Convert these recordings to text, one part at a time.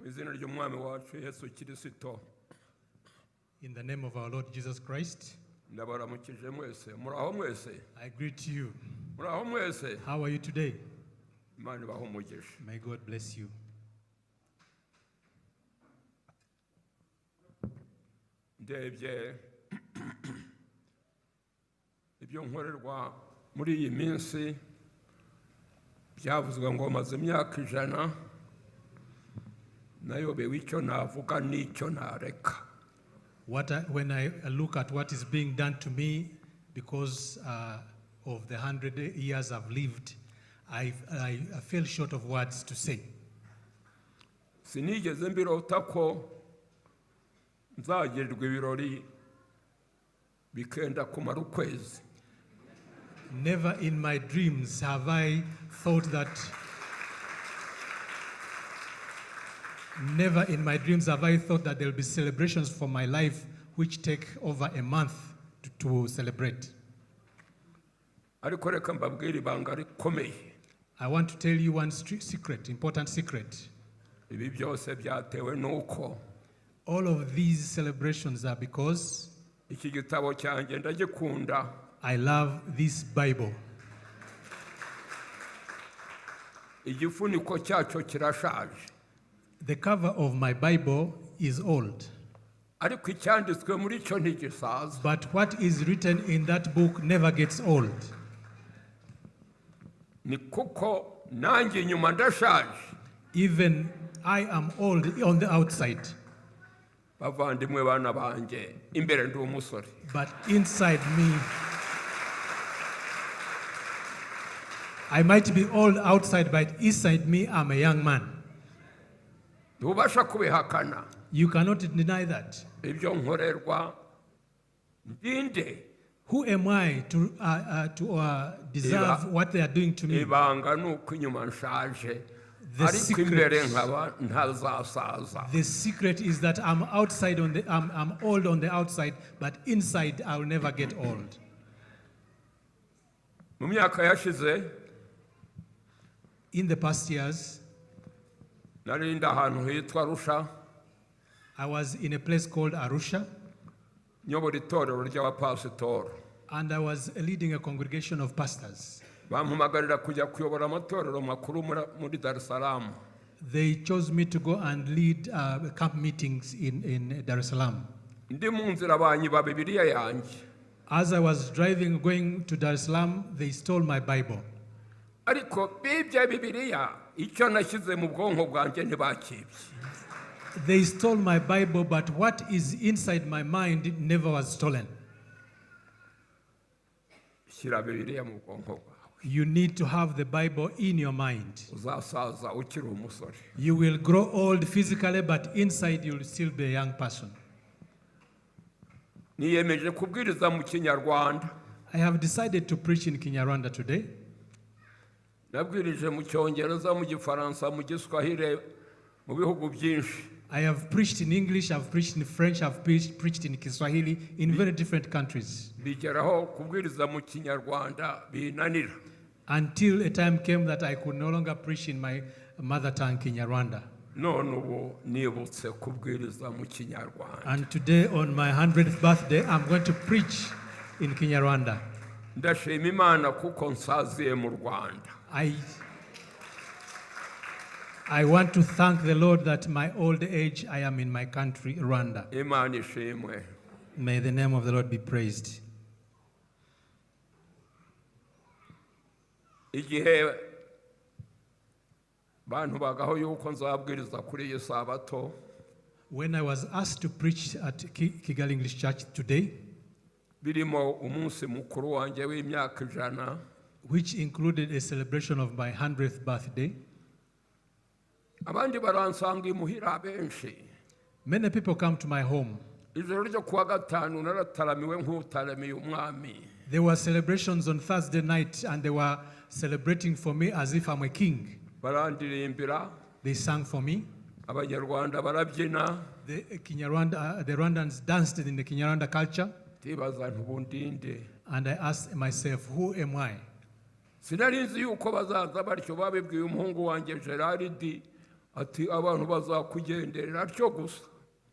Mu izina ry'umwami wacu Yesu Kirisito. In the name of our Lord Jesus Christ, Ndabaramukije mwese. Muraho mwese? I greet you. Muraho mwese? How are you today? Imana ibahe umugisha. May God bless you. Ndebye ibyo nkorerwa muri iyi minsi, byavuzwe ngo maze imyaka 100, nayobewe icyo navuga n'icyo nareka. When I look at what is being done to me because of the 100 years I've lived, I feel short of words to say. Sinigeze mbirota ko nzagirirwa ibirori bikenda kumara ukwezi. Never in my dreams have I thought that. Never in my dreams have I thought that there will be celebrations for my life which take over a month to celebrate. Ariko reka mbabwire ibanga rikomeye. I want to tell you one secret, important secret. Ibi byose byatewe n'uko All of these celebrations are because iki gitabo cyanjye ndagikunda. I love this Bible. Igifuniko cyacyo kirashaje. The cover of my Bible is old, Ariko icyanditswe muri cyo ntigisaza. But what is written in that book never gets old. Ni kuko nanjye inyuma ndashaje. Even I am old on the outside, Bavandimwe, bana banjye, imbere ndi umusore. But inside me, I might be old outside, but inside me, I'm a young man. Ntubasha kubihakana. You cannot deny that. Ibyo nkorerwa, ndinde? Who am I to deserve what they are doing to me? Ibanga ni uko inyuma nshaje, The ariko secret- imbere nkaba ntazasaza. The secret is that I'm old on the outside, but inside I'll never get old. Mu myaka yashize, In the past years, nari ndi ahantu hitwa Arusha, I was in a place called Arusha, nyobora itorero ry'abapasitori. And I was leading a congregation of pastors. Bampamagarira kujya kuyobora amatorero makuru muri Dar es Salaam. They chose me to go and lead camp meetings in Dar es Salaam. Ndi mu nzira banyiba Bibiliya yanjye. As I was driving, going to Dar es Salaam, they stole my Bible. Ariko bibye Bibiliya, icyo nashyize mu bwonko bwanjye ntibakibye. They stole my Bible, but what is inside my mind never was stolen. Shyira Bibiliya mu bwonko bwawe. You need to have the Bible in your mind. Uzasaza ukiri umusore. You will grow old physically, but inside you'll still be a young person. Niyemeje kubwiriza mu Kinyarwanda. I have decided to preach in Kinyarwanda today. Nabwirije mu Cyongereza, mu Gifaransa, mu Giswahili, mu bihugu byinshi. I have preached in English, I've preached in French, I've preached in Kiswahili in very different countries. Bigeraho kubwiriza mu Kinyarwanda binanira. Until a time came that I could no longer preach in my mother tongue, Kinyarwanda. None ubu nibutse kubwiriza mu Kinyarwanda. And today, on my 100th birthday, I'm going to preach in Kinyarwanda. Ndashima Imana kuko nsaziye mu Rwanda. I want to thank the Lord that my old age I am in my country, Rwanda. Imana ishimwe. May the name of the Lord be praised. Igihe bantumagaho yuko nzabwiriza kuri iyi sabato, When I was asked to preach at Kigali English Church today, birimo umunsi mukuru wanjye w'imyaka 100, which included a celebration of my 100th birthday, abandi baransanga imuhira benshi. Many people come to my home. Ijoro ryo kuwa gatanu narataramiwe nk'utaramiye umwami. There were celebrations on Thursday night, and they were celebrating for me as if I'm a king. Barandirimbira. They sang for me. Abanyarwanda barabyina. The Rwandans danced in the Kinyarwanda culture, Ndibaza nti ubu ndi nde? And I asked myself, "Who am I?" Sinari nzi yuko bazaza batyo. Babibwiye umuhungu wanjye Gerard, Ati abantu bazakugenderera atyo gusa.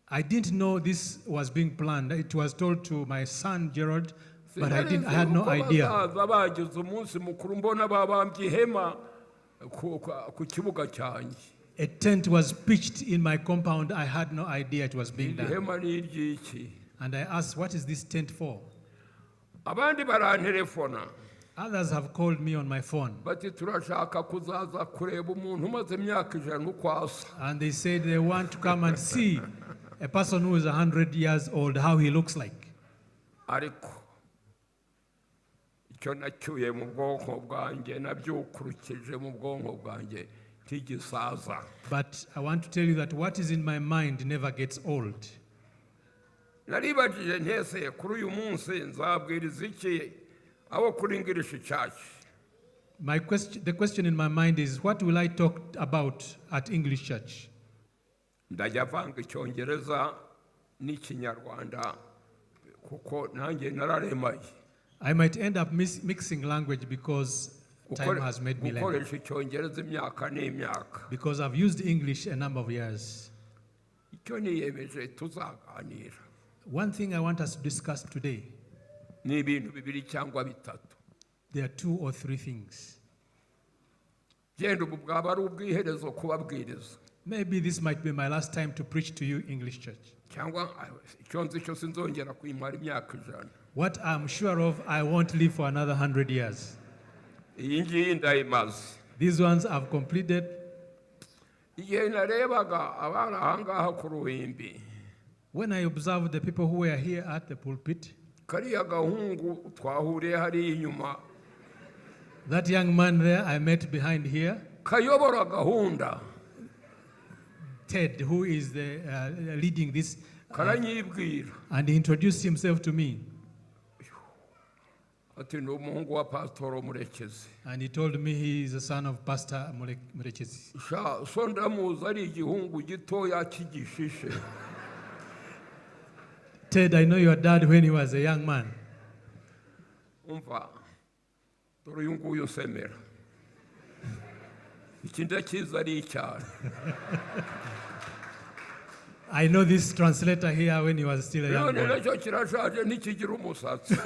I didn't know this was being planned. It was told to my son Gerald, but I didn't, I had no Sinari nzi idea. uko bazaza bagize umunsi mukuru mbona babambye ihema ku kibuga cyanjye. A tent was pitched in my compound. I had no idea it was being Iri done. hema ni iry'iki? And I asked, "What is this tent for?" Abandi barantelefona. Others have called me on my phone Bati turashaka kuzaza kureba umuntu umaze imyaka 100 uko asa. And they said they want to come and see a person who is 100 years old, how he looks like. Ariko icyo nacyuye mu bwonko bwanjye nabyukurukije mu bwonko bwanjye ntigisaza. But I want to tell you that what is in my mind never gets old. Naribagije nti ese kuri uyu munsi nzabwiriza iki abo kuri English Church? The question in my mind is, what will I talk about at English Church? Ndajya avanga icyongereza n'ikinyarwanda kuko nanjye nararemaye. I might end up mixing language because time has made me learn. Gukoresha icyongereza imyaka n'imyaka. Because I've used English a number of years. Icyo niyemeje tuzaganira One thing I want us to discuss today, ni ibintu bibiri cyangwa bitatu. There are two or three things. Genda ubu bwaba ari ubwiherezo kubabwiriza. Maybe this might be my last time to preach to you, English Church. Cyangwa icyo nzi cyo sinzongera kuyimara imyaka 100. What I'm sure of, I won't live for another 100 years. Iyi ngiyi ndayimaze. These ones I've completed. Igihe narebaga abari ahangaha ku ruhimbi, When I observed the people who were here at the pulpit, kariya gahungu twahuriye hariya inyuma, that young man there I met behind here, kayobora gahunda, Ted, who is leading this, karanyibwira. And he introduced himself to me. Ati ni umuhungu wa pasitoro Murekezi. And he told me he is the son of Pastor Murekezi. Sha so ndamuzi ari igihungu gitoya cy'igishishe. Ted, I know your dad when he was a young man. Umva dore uyu nguyu nsemera iki ndakizi ari icyaro. I know this translator here when he was still a young None boy. nacyo kirashaje ntikigira umusatsi.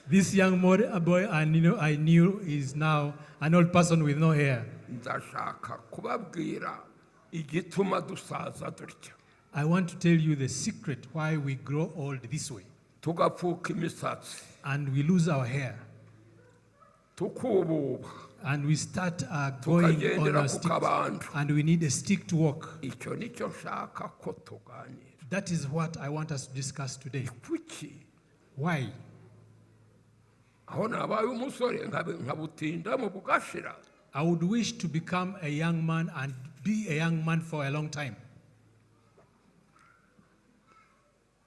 This young boy I knew is now an old person with no hair. Ndashaka kubabwira igituma dusaza dutya, I want to tell you the secret why we grow old this way tugapfuka imisatsi, and we lose our hair tukububa, and we start going on tukagendera our ku sticks kabando. And we need a stick to walk. Icyo nicyo nshaka ko tuganira. That is what I want us to discuss today. Kuki? Why? Aho nabaye umusore nkabutindamo bugashira. I would wish to become a young man and be a young man for a long time.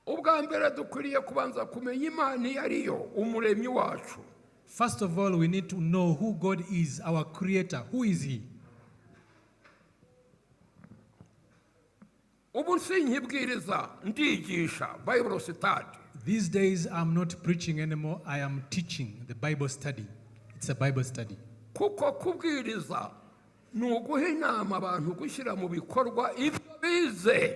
Ubwa mbere dukwiriye kubanza kumenya Imana iyo ari yo umuremyi wacu. First of all, we need to know who God is, our creator. Who is He? Ubu sinkibwiriza ndigisha Bible study. These days, I'm not preaching anymore. I am teaching the Bible study. It's a Bible study. Kuko kubwiriza ni uguha inama abantu gushyira mu bikorwa ibyo bize.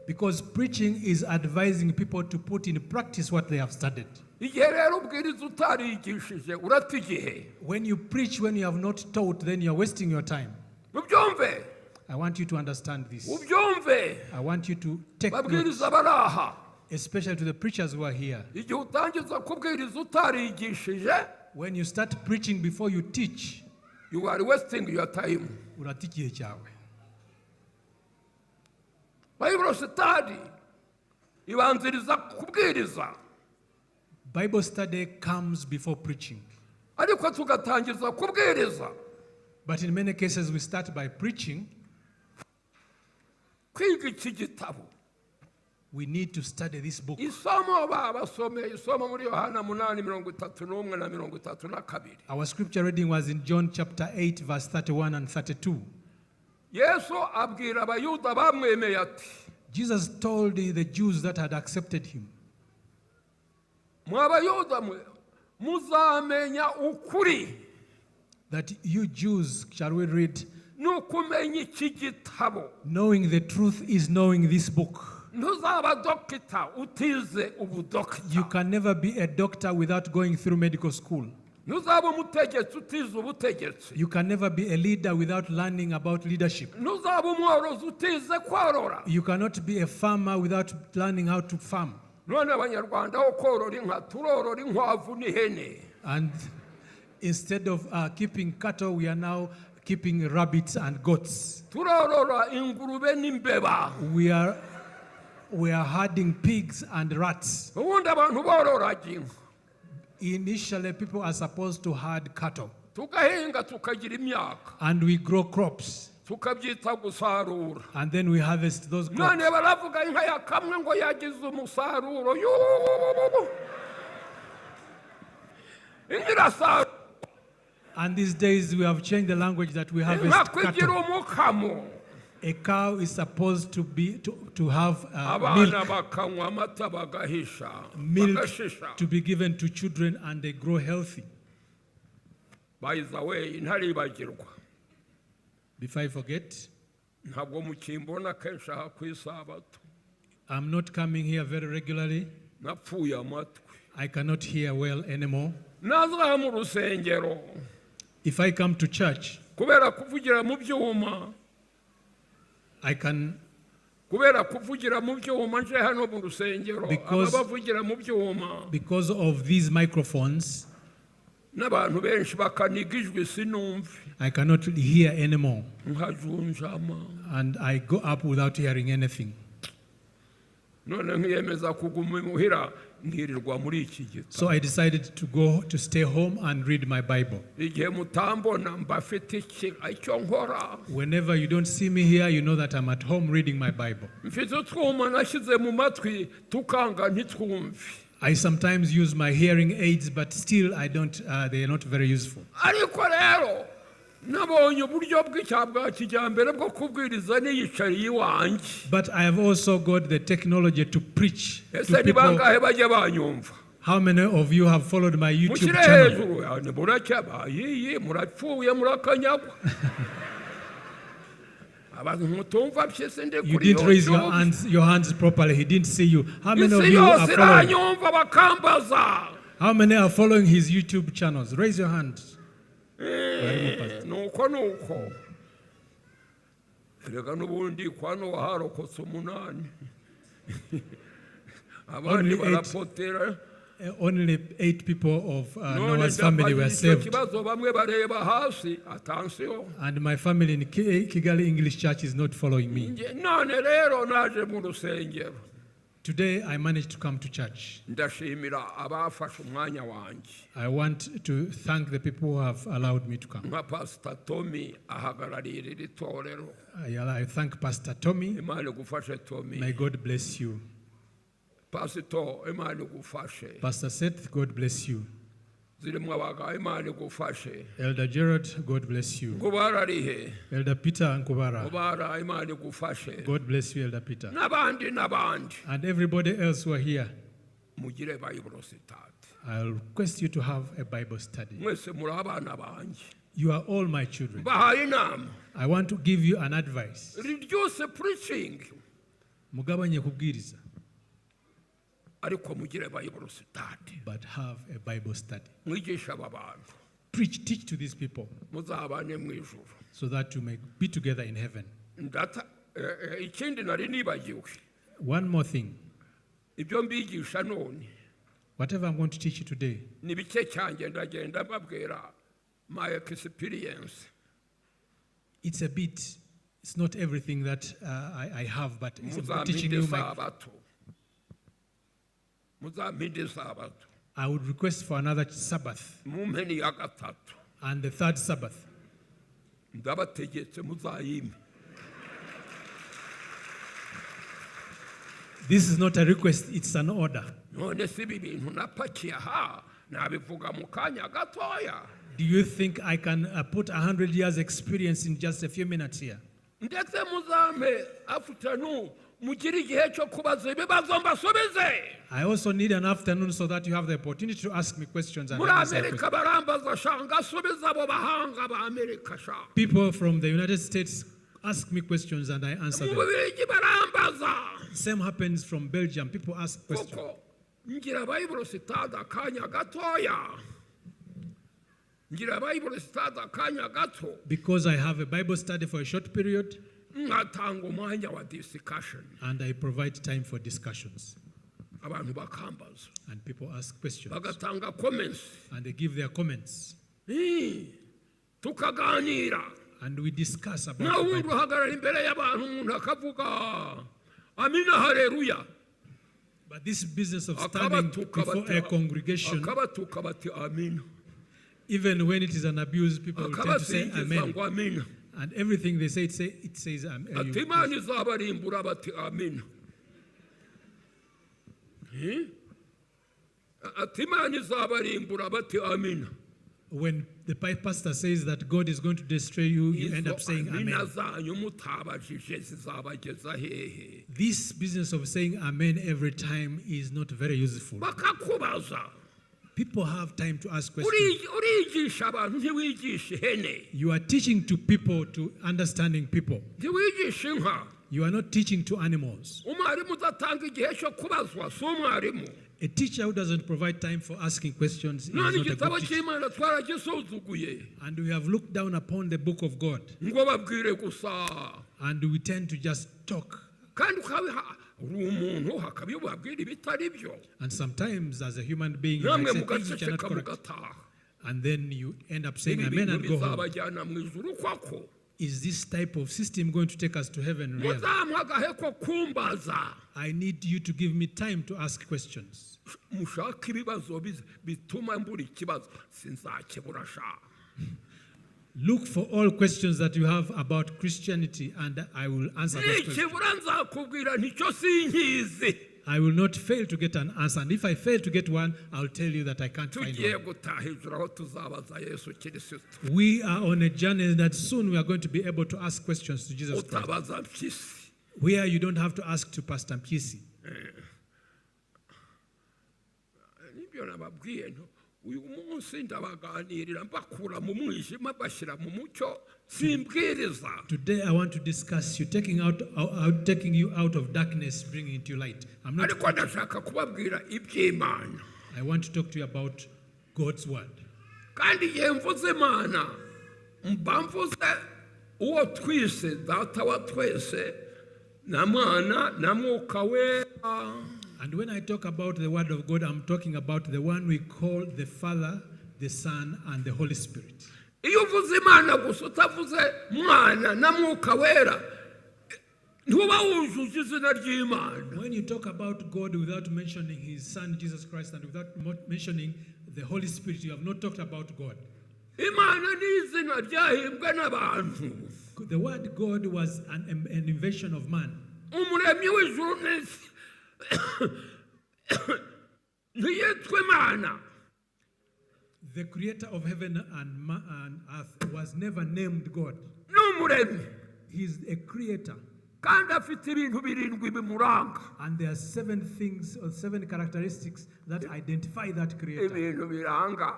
Because preaching is advising people to put in practice what they have studied. Igihe rero ubwiriza utarigishije urata igihe. When you preach when you have not taught, then you're wasting your time. Ubyumve. I want you to understand this. Ubyumve. I want you to take note, Babwiriza bari aha, especially to the preachers who are here. igihe utangiza kubwiriza utarigishije, When you start preaching before you teach, you are wasting your time. Urata igihe cyawe. Bible study ibanziriza kubwiriza. Bible study comes before preaching. Ariko tugatangiza kubwiriza. But in many cases, we start by preaching. Kwiga iki gitabo. We need to study this book. Isomo babasomeye isomo muri Yohana 8:31 na 32. Our scripture reading was in John chapter 8, verse 31 and 32. Yesu abwira abayuda bamwemeye ati, Jesus told the Jews that had accepted him, mwa bayuda mwe muzamenya ukuri, That you Jews, shall we read, Ni ukumenya iki gitabo. Knowing the truth is knowing this book. Ntuzaba dogita utize ubudogita. You can never be a doctor without going through medical school. Ntuzaba umutegetsi utize ubutegetsi. You can never be a leader without learning about leadership. Ntuzaba umworozi utize korora. You cannot be a farmer without learning how to farm. None Abanyarwanda aho korora inka turorora inkwavu n'ihene. And instead of keeping cattle, we are now keeping rabbits and goats. Turorora ingurube n'imbeba. We are herding pigs and rats. Ubundi abantu bororaga inka. Initially, people are supposed to herd cattle, Tugahinga tukagira imyaka. And we grow crops, Tukabyita gusarura. And then we harvest those crops. None baravuga inka ya kamwe ngo yagize umusaruro yuuu inka irasarura. And these days, we have changed the language that we harvest Inka kugira cattle. Umukamo. A cow is supposed to have Abana milk, bakanywa amata bagahisha milk bagashisha. To be given to children, and they grow healthy. By the way, ntaribagirwa. Before I forget, Ntabwo mukimbona kenshi aha ku isabato. I'm not coming here very regularly. Napfuye amatwi. I cannot hear well anymore. Naza mu rusengero If I come to church, kubera kuvugira mu byuma I can kubera kuvugira mu byuma nje hano mu rusengero ababavugira mu byuma because of these microphones, n'abantu benshi bakaniga ijwi sinumve. I cannot hear anymore. Nkajunjama. And I go up without hearing anything. None nkiyemeza kuguma imuhira nkirirwa muri iki gitabo. So I decided to go to stay home and read my Bible. Igihe mutambona mba mfite iki icyo nkora. Whenever you don't see me here, you know that I'm at home reading my Bible. Mfite utwuma nashyize mu matwi tukanga ntitwumve. I sometimes use my hearing aids, but still I don't, they are not very useful. Ariko rero nabonye uburyo bw'icya bwa kijyambere bwo kubwiriza niyicariye iwanjye. But I have also got the technology to preach Ese to ni people. bangahe bajya banyumva? How many of you have followed my YouTube Mushyire channel? hejuru. Ah, ni buracya bayiyi murapfuye murakanyagwa abantu mutumva mpyisi ndi You kuri didn't raise your YouTube. hands properly. He didn't see you. How many of Isi you are yose following? iranyumva bakambaza. How many are following his YouTube channels? Raise your hand. Eh, nuko nuko erega n'ubundi kwa Nowa harokotse umunani abandi Only eight. barapotera. Only eight people of None Noah's family were ndabaza icyo saved. kibazo bamwe bareba hasi attention. And my family in Kigali English Church is not following me. None rero naje mu rusengero. Today I managed to come to church. Ndashimira abafashe umwanya wanjye. I want to thank the people who have allowed me to come. Nka Pasita Tommy ahagarariye iri torero. I thank Pastor Tommy. Imana igufashe Tommy. May God bless you. Pasito Imana igufashe. Pastor Seth, God bless you. Zirimo abagabo Imana igufashe. Elder Gerard, God bless you. Ngubara arihe? Elder Peter Nkubara, Ngubara Imana igufashe. God bless you, Elder Peter. N'abandi n'abandi. And everybody else who are here, Mugire Bible study. I'll request you to have a Bible study. Mwese muri abana banjye. You are all my children. Mbahaye inama. I want to give you an advice. Reduce preaching. Mugabanye kubwiriza, Ariko mugire Bible study. but have a Bible study. Mwigishe aba bantu. Preach, teach to these people Muzabane mu ijuru. So that you may be together in heaven. Ndata eh, eh, ikindi nari nibagiwe. One more thing. Ibyo mbigisha none Whatever I'm going to teach you today, ni bike cyanjye ndagenda mbabwira my experience. it's a bit, it's not everything that I have, but it's I'm teaching Muzampinde you my. isabato muzampinde isabato. I would request for another Sabbath Mumpe n'iya gatatu. And the third Sabbath. Ndabategetse muzayime. This is not a request, it's an order. None si ibi bintu napakiye aha nabivuga mu kanya gatoya? Do you think I can put 100 years' experience in just a few minutes here? Ndetse muzampe afternoon mugire igihe cyo kubaza ibibazo mbasubize. I also need an afternoon so that you have the opportunity to ask me questions and Muri answer Amerika questions. barambaza sha, ngasubiza abo bahanga ba Amerika sha. People from the United States ask me questions and I answer Mu them. Bubirigi barambaza. Same happens from Belgium. People ask questions. Kuko ngira Bible study akanya gatoya, ngira Bible study akanya gato, Because I have a Bible study for a short period nkatanga umwanya wa discussion, and I provide time for discussions. Abantu bakambaza, And people ask questions bagatanga comments, and they give their comments. Eh, tukaganira. And we discuss about Nawe the wundi Bible. uhagarara imbere y'abantu umuntu akavuga amina hareruya, But this business of standing akabatuka before bati a congregation, akabatuka bati amina, even when it is an abuse, people will tend to say akabasingiza amen. Ngo amina, And everything they say, it says ati Imana izabarimbura bati amina. Eh? Ati Imana izabarimbura bati amina. When the pastor says that God is going to destroy you, you end Izo up saying amina amen. Zanyu mutabajije zizabageza hehe? This business of saying amen every time is not very useful. Bakakubaza. People have time to ask questions. Urigisha abantu ntiwigisha ihene. You are teaching to people, to understanding people. Ntiwigisha inka. You are not teaching to animals. Umwarimu udatanga igihe cyo kubazwa si umwarimu. A teacher who doesn't provide time for asking questions is None not a igitabo good teacher. cy'Imana twaragisuzuguye. And we have looked down upon the book of God Ngo babwire gusa, and we tend to just talk. Kandi ukabiha uri umuntu hakaba iyo ubabwira ibitari byo, And sometimes, as a human being, you might namwe say things which are not mugaceceka correct. Mugataha. And then you end up saying Ibi amen bintu and go home. Bizabajyana mu ijuru koko? Is this type of system going to take us to heaven really? Muzampa agahe ko kumbaza. I need you to give me time to ask questions. Mushake ibibazo bituma mbura ikibazo sinzakibura sha. Look for all questions that you have about Christianity and I will answer those questions. Nikibura nzakubwira nticyo sinkizi. I will not fail to get an answer. And if I fail to get one, I'll tell you that I can't find Tugiye one. Gutaha ijuru aho tuzabaza Yesu Kirisito. We are on a journey that soon we are going to be able to ask questions to Jesus Christ, Utabaza Mpyisi. where you don't have to ask to Pastor Mpyisi. Nibyo nababwiye nto uyu munsi ndabaganirira mbakura mu mwijima bashyira mu mucyo simbwiriza. Today I want to discuss you, taking you out of darkness, bringing into light. I'm not. Ariko ndashaka kubabwira iby'Imana. I want to talk to you about God's word. Kandi igihe mvuze Imana mba mvuze uwo twise Data wa twese na Mwana na Mwuka Wera. And when I talk about the word of God, I'm talking about the one we call the Father, the Son, and the Holy Spirit. Iyo uvuze Imana gusa utavuze Mwana na Mwuka Wera ntuba wujuje izina ry'Imana. When you talk about God without mentioning His Son, Jesus Christ, and without mentioning the Holy Spirit, you have not talked about God. Imana ni izina ryahimbwe n'abantu. The word God was an invention of man. Umuremyi w'ijuru n'isi ntiyitwa Imana. The creator of heaven and earth was never named God. Ni umuremyi. He's a creator. Kandi afite ibintu birindwi bimuranga. And there are seven things or seven characteristics that identify that creator. Ibintu biranga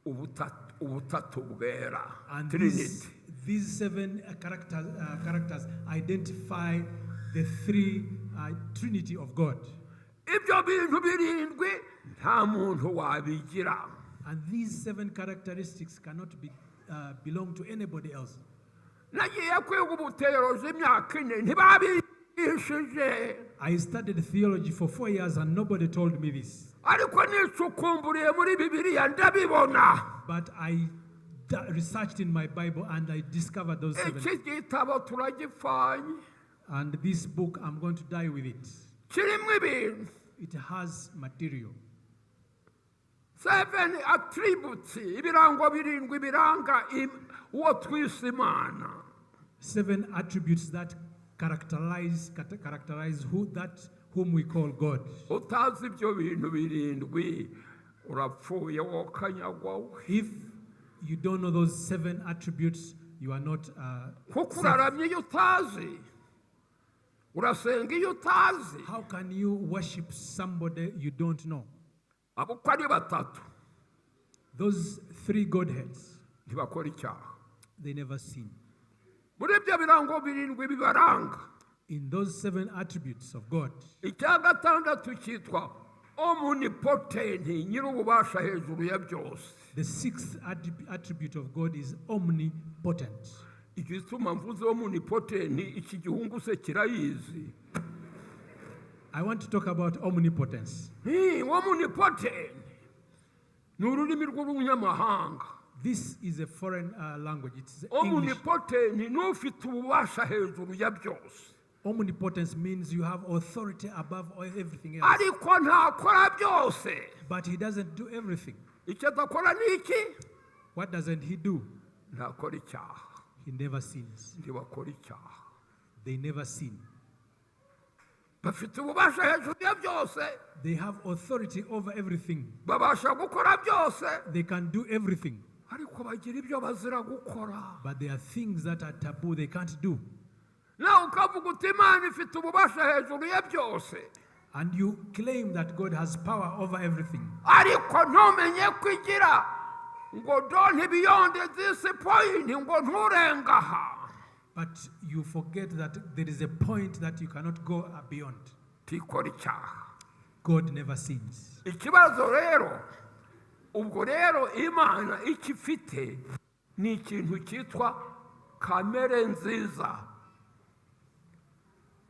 ubutatu bwera, And Trinity. these seven characters identify the three Trinity of God. Ibyo bintu birindwi nta muntu wabigira. And these seven characteristics cannot belong to anybody else. Nagiye kwiga ubuteoloji imyaka ine ntibabigishije. I studied theology for 4 years and nobody told me this. Ariko nicukumburiye muri Bibiliya ndabibona. But I researched in my Bible and I discovered those seven. Iki gitabo turagipfanye. And this book, I'm going to die with it. Kirimo ibintu. It has material. Seven attributes, ibirango birindwi biranga uwo twise Imana. Seven attributes that characterize who that whom we call God. Utazi ibyo bintu birindwi urapfuye wokanyagwa we. If you don't know those seven attributes, You are not. Kuko uraramya iyo utazi, urasenga iyo utazi. How can you worship somebody you don't know? Abo uko ari batatu Those three Godheads, ntibakora icyaha. They never sin. Muri ibyo birango birindwi bibaranga, In those seven attributes of God, icya gatandatu cyitwa omnipotent, nyir'ububasha hejuru ya byose. The sixth attribute of God is omnipotent. Igituma mvuze omnipotent, iki gihungu se kirayizi? I want to talk about omnipotence. Hi, omnipotent ni ururimi rw'urunyamahanga. This is a foreign language. It's English. Omnipotent ni ufite ububasha hejuru ya byose. Omnipotence means you have authority above everything else. Ariko ntakora byose. But he doesn't do everything. Icyo adakora ni iki? What doesn't he do? Ntakora icyaha. He never sins. Ntibakora icyaha. They never sin. Bafite ububasha hejuru ya byose. They have authority over everything. Babasha gukora byose. They can do everything. Ariko bagira ibyo bazira gukora. But there are things that are taboo they can't do. Nawe ukavuga uti Imana ifite ububasha hejuru ya byose, And you claim that God has power over everything. Ariko ntumenye ko igira ngo don't beyond this point, ngo nturenga aha. But you forget that there is a point that you cannot go beyond. Ntikora icyaha. God never sins. Ikibazo rero, ubwo rero Imana icyo ifite ni ikintu cyitwa kamere nziza,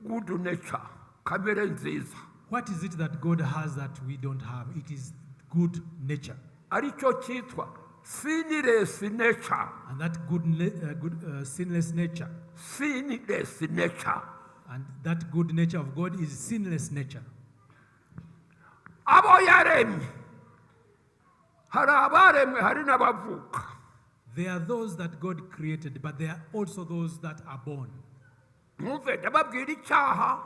good nature, kamere nziza. What is it that God has that we don't have? It is good nature. Aricyo cyitwa sinless nature. And that good, sinless nature. Sinless nature. And that good nature of God is sinless nature. Abo yaremye, hari abaremwe, hari n'abavuka. There are those that God created, but there are also those that are born. Mwumve, ndababwira icyaha.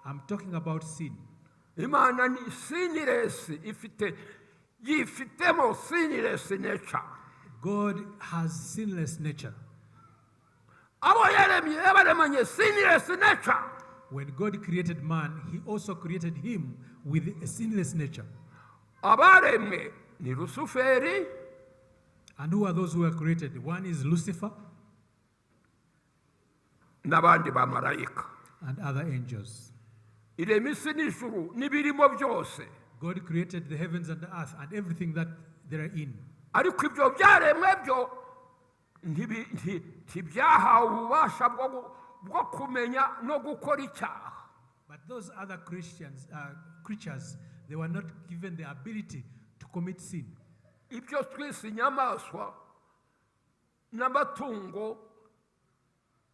I'm talking about sin. Imana ni sinless, ifite yifitemo sinless nature. God has sinless nature. Abo yaremye yabaremanye sinless nature. When God created man, he also created him with a sinless nature. Abaremwe ni Rusuferi. And who are those who were created? One is Lucifer N'abandi bamarayika. And other angels. Irema isi n'ijuru n'ibirimo byose. God created the heavens and the earth and everything that they are in. Ariko ibyo byaremwe byo ntibyahawe ububasha bwo kumenya no gukora icyaha. But those other creatures, they were not given the ability to commit sin. Ibyo twise inyamaswa n'amatungo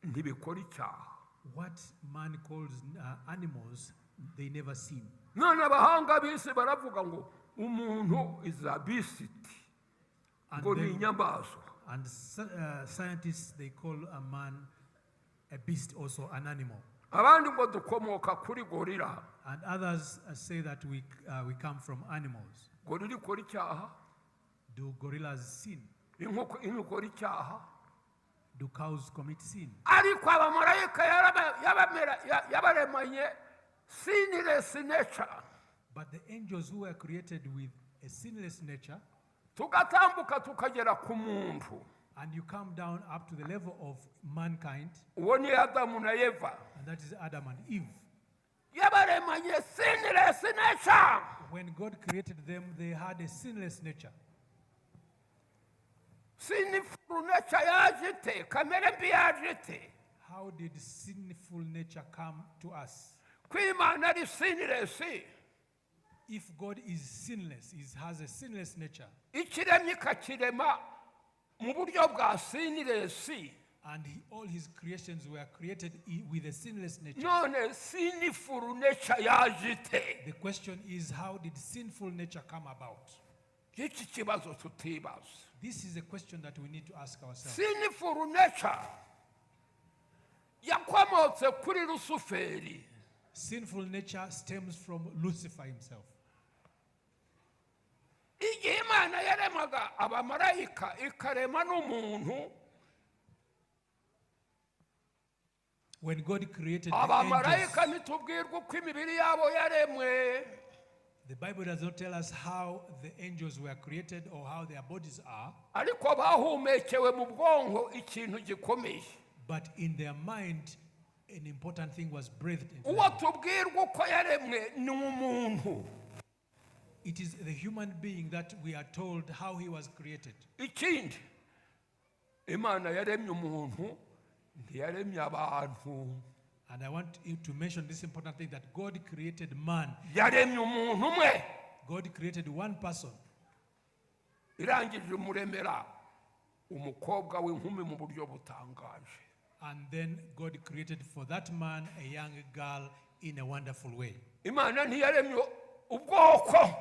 ntibikora icyaha. What man calls animals, they never sin. None abahanga b'isi baravuga ngo umuntu is a beast, And, ngo ni inyamaswa. And scientists, they call a man a beast, also an animal. Abandi ngo dukomoka kuri gorilla. And others say that we come from animals. Gorilla ikora icyaha? Do gorillas sin? Inkoko inka ikora icyaha? Do cows commit sin? Ariko abamarayika yabaremanye sinless nature. But the angels who were created with a sinless nature, Tugatambuka tukagera ku muntu, and you come down up to the level of mankind, uwo ni Adamu na Eva, and that is Adam and Eve. Yabaremanye sinless nature. When God created them, they had a sinless nature. Sinful nature yaje ite? Kamere mbi yaje ite? How did sinful nature come to us? Ko Imana ari sinless, If God is sinless, he has a sinless nature, ikiremye ikakirema mu buryo bwa sinless, and all his creations were created with a sinless nature. None sinful nature yaje ite? The question is, how did sinful nature come about? Iki kibazo tutibaza. This is a question that we need to ask ourselves. Sinful nature yakomotse kuri Rusuferi. Sinful nature stems from Lucifer himself. Igihe Imana yaremaga abamarayika ikarema n'umuntu. When God created the angels, Abamarayika ntitubwirwa uko imibiri yabo yaremwe. The Bible does not tell us how the angels were created or how their bodies are, Ariko bahumekewe mu bwonko ikintu gikomeye. But in their mind, an important thing was breathed into Uwo them. tubwirwa uko yaremwe ni umuntu. It is the human being that we are told how he was created. Ikindi, Imana yaremye umuntu, ntiyaremye abantu. And I want you to mention this important thing, that God created man. Yaremye umuntu umwe. God created one person. Irangije imuremera umukobwa w'inkumi mu buryo butangaje. And then God created for that man a young girl in a wonderful way. Imana ntiyaremye ubwoko.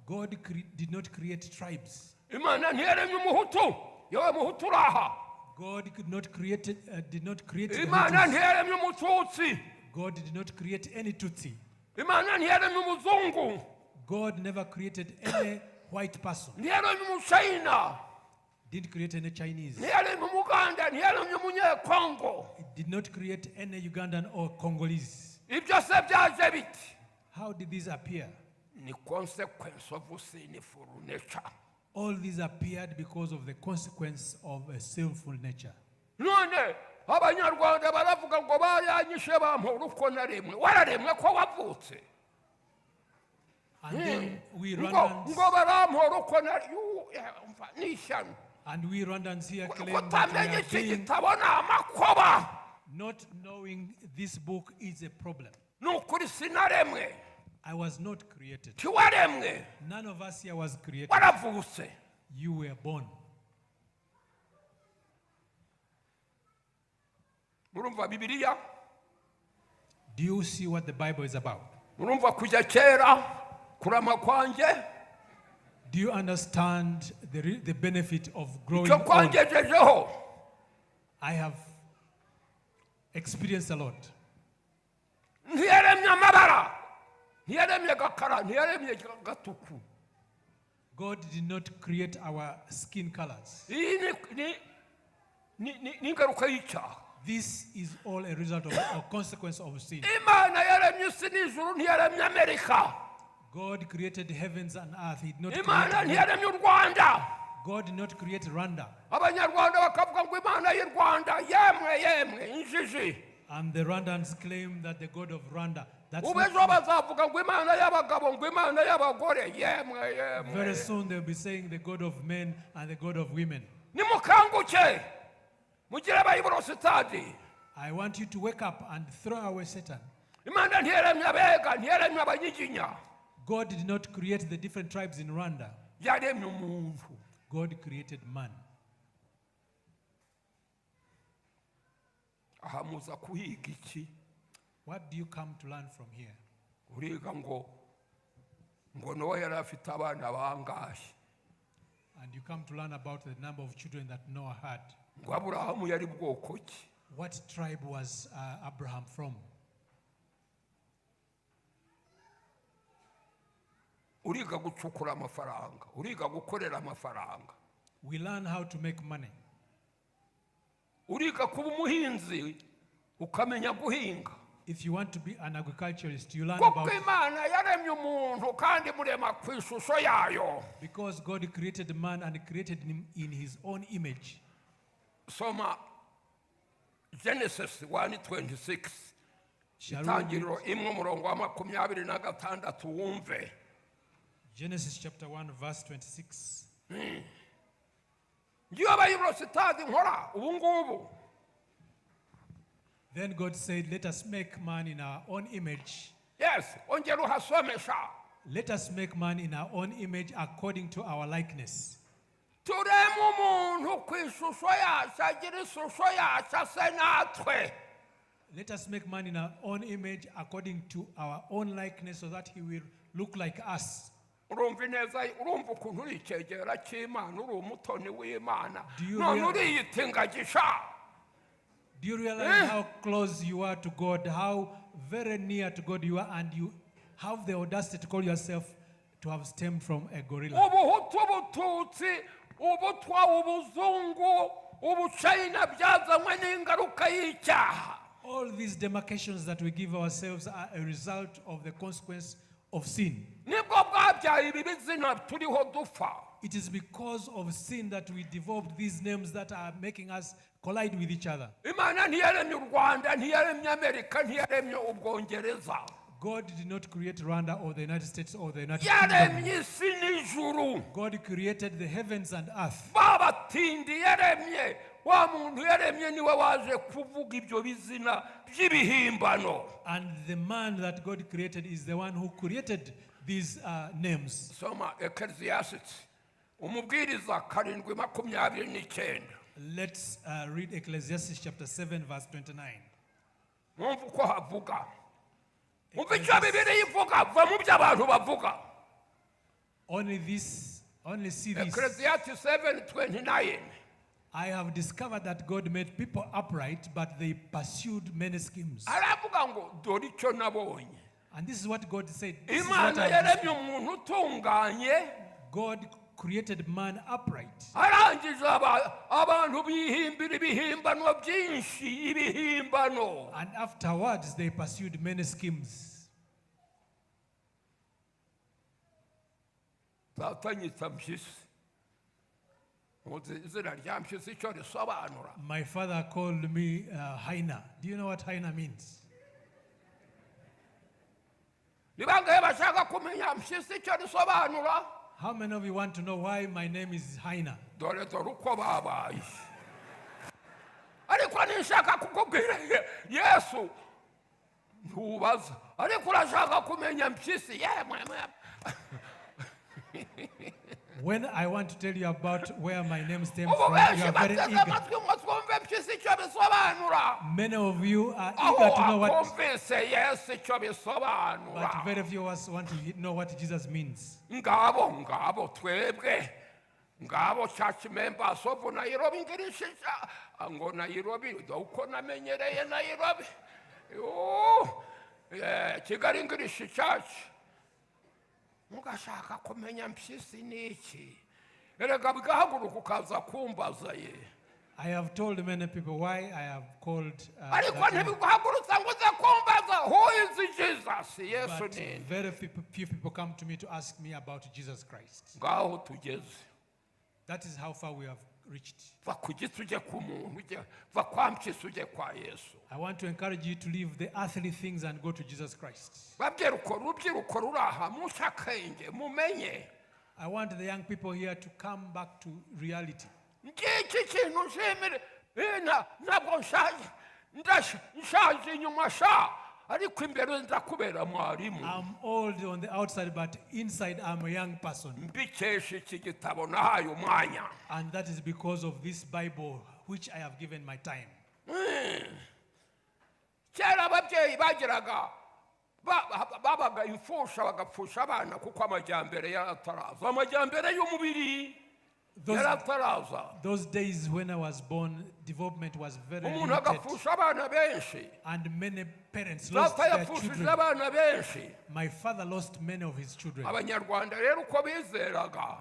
God did not create tribes. Imana ntiyaremye umuhutu, yewe muhutu uraha. God could not create, did not create the Imana Hutus. Ntiyaremye umututsi. God did not create any Tutsi. Imana ntiyaremye umuzungu. God never created any white person. Ntiyaremye umuchayina. Didn't create any Chinese. Ntiyaremye umuganda, ntiyaremye umunyekongo. It did not create any Ugandan or Congolese. Ibyo se byaje biti? How did these appear? Ni consequence of sinful nature. All these appeared because of the consequence of a sinful nature. None abanyarwanda baravuga ngo baranyishe bampora uko naremwe. Wararemwe ko wavutse? And then we Ngo Rwandans, ngo barampora uko nari. Umva, ni ishyano. And we Rwandans here claim that we Kutamenya are iki being, gitabo ni amakoba. Not knowing this book is a problem. Ni ukuri sinaremwe. I was not created. Ntiwaremwe. None of us here was created. Waravutse. You were born. Murumva Bibiliya? Do you see what the Bible is about? Murumva kujya kera kurama kwanjye? Do you understand the benefit of growing Icyo old? kwangejejeho. I have experienced a lot. Ntiyaremye amabara, ntiyaremye gakara, ntiyaremye gatuku. God did not create our skin colors. Iyi ni- ni- ni- ni ni ingaruka y'icyaha. This is all a result of or consequence of sin. Imana yaremye isi n'ijuru, ntiyaremye Amerika. God created heavens and earth. He did not create Imana America. Ntiyaremye u Rwanda. God did not create Rwanda. Abanyarwanda bakavuga ngo Imana y'u Rwanda, yemwe yemwe, injiji. And the Rwandans claim that the God of Rwanda. That's Ubu not ejo bazavuga ngo Imana y'abagabo, ngo Imana y'abagore, yemwe yemwe. Very soon they'll be saying the God of men and the God of women. Nimukanguke mugire Bible study. I want you to wake up and throw away Satan. Imana ntiyaremye abega, ntiyaremye abanyiginya. God did not create the different tribes in Rwanda. Yaremye umuntu. God created man. Aha muza kuhiga iki? What do you come to learn from here? Uriga ngo ngo Nowa yari afite abana bangahe? And you come to learn about the number of children that Noah had. Ngo Aburahamu yari bwoko ki? What tribe was Abraham from? Uriga gucukura amafaranga, uriga gukorera amafaranga. We learn how to make money. Uriga kuba umuhinzi, ukamenya guhinga. If you want to be an agriculturist, you learn Kuko about Imana yaremye umuntu kandi murema ku ishusho yayo. Because God created man and created him in his own image. Soma Genesis 1:26. Shall we read Itangiriro 1 umurongo wa 26 wumve. Genesis chapter 1, verse 26. Ngiyo Bible study nkora ubu ngubu. Then God said, "Let us make man in our own image." Yes, ongera uhasomesha. Let us make man in our own image according to our likeness. Tureme umuntu ku ishusho yacu, agira ishusho yacu, ase natwe. Let us make man in our own image according to our own likeness so that he will look like us. Urumva ineza, urumva ukuntu uri icyegera cy'Imana, uri umutoni w'Imana, Do you none uriyitingagisha. Do you realize Eh? how close you are to God, how very near to God you are, and you have the audacity to call yourself to have stemmed from a gorilla? Ubuhutu, ubututsi, ubutwa, ubuzungu, ubucayina byazanywe n'ingaruka y'icyaha. All these demarcations that we give ourselves are a result of the consequence of sin. Nibwo bwabyaye ibi bizina turiho dupfa. It is because of sin that we developed these names that are making us collide with each other. Imana ntiyaremye u Rwanda, ntiyaremye Amerika, ntiyaremye Ubwongereza. God did not create Rwanda or the United States or the United Kingdom. Yaremye isi n'ijuru. God created the heavens and earth. Babatindi yaremye wa muntu yaremye niwe waje kuvuga ibyo bizina by'ibihimbano. And the man that God created is the one who created these names. Soma Ecclesiastes, Umubwiriza 7:29. Let's read Ecclesiastes chapter 7, verse 29. Mwumva uko havuga, umva icyo Bibiliya ivuga, va mu byo abantu bavuga. Only this, only see this. Ecclesiastes 7:29. I have discovered that God made people upright, but they pursued many schemes. Aravuga ngo dore icyo nabonye. And this is what God said. This is what Imana I have yaremye umuntu utunganye. God created man upright. Arangije abantu bihimbira ibihimbano byinshi, ibihimbano. And afterwards, they pursued many schemes. Data anyita Mpyisi. Muzi izina rya Mpyisi icyo risobanura? My father called me Hyena. Do you know what hyena means? Ni bangahe bashaka kumenya Mpyisi icyo risobanura? How many of you want to know why my name is Hyena? Dore dore uko babaye. Ariko nishaka kukubwira Yesu ntubaza, ariko urashaka kumenya Mpyisi yemwe mwe. When I want to tell you about where my name stems Ubu from, you benshi are very bateze eager. amatwi ngo twumve Mpyisi icyo bisobanura. Many of you are Aho eager to know what, wakumvise Yesu icyo bisobanura. But very few of us want to know what Jesus means. Ngabo ngabo twebwe ngabo church members of Nairobi English, ngo Nairobi uko namenyereye Nairobi. Yo, Kigali English Church, mugashaka kumenya Mpyisi ni iki? Erega bigahaguruka ukaza kumbaza ye. I have told many people why I have called Ariko that name, ntibiguhagurutsa ngo uze kumbaza who is Jesus, Yesu but ninde. very few people come to me to ask me about Jesus Christ. Ngaho tugeze. That is how far we have reached. Va ku giti ujye ku muntu, ujye va kwa Mpyisi ujye kwa Yesu. I want to encourage you to leave the earthly things and go to Jesus Christ. Babyiruko, rubyiruko ruri aha, muce akenge mumenye. I want the young people here to come back to reality. Ngiki kintu nshimire. Ntabwo nshaje. Nshaje inyuma sha, ariko imbere ndakubera mwarimu. I'm old on the outside, but inside I'm a young person. Mbikesha iki gitabo nahaye umwanya. And that is because of this Bible, which I have given my time. Kera ababyeyi bagiraga babaga imfusha, bagapfusha abana kuko amajyambere yarataraza, amajyambere y'umubiri yarataraza. Those days when I was born, development was very Umuntu limited. Agapfusha abana benshi. And many parents lost Data their yapfushije children. Abana benshi. My father lost many of his children. Abanyarwanda rero uko bizeraga,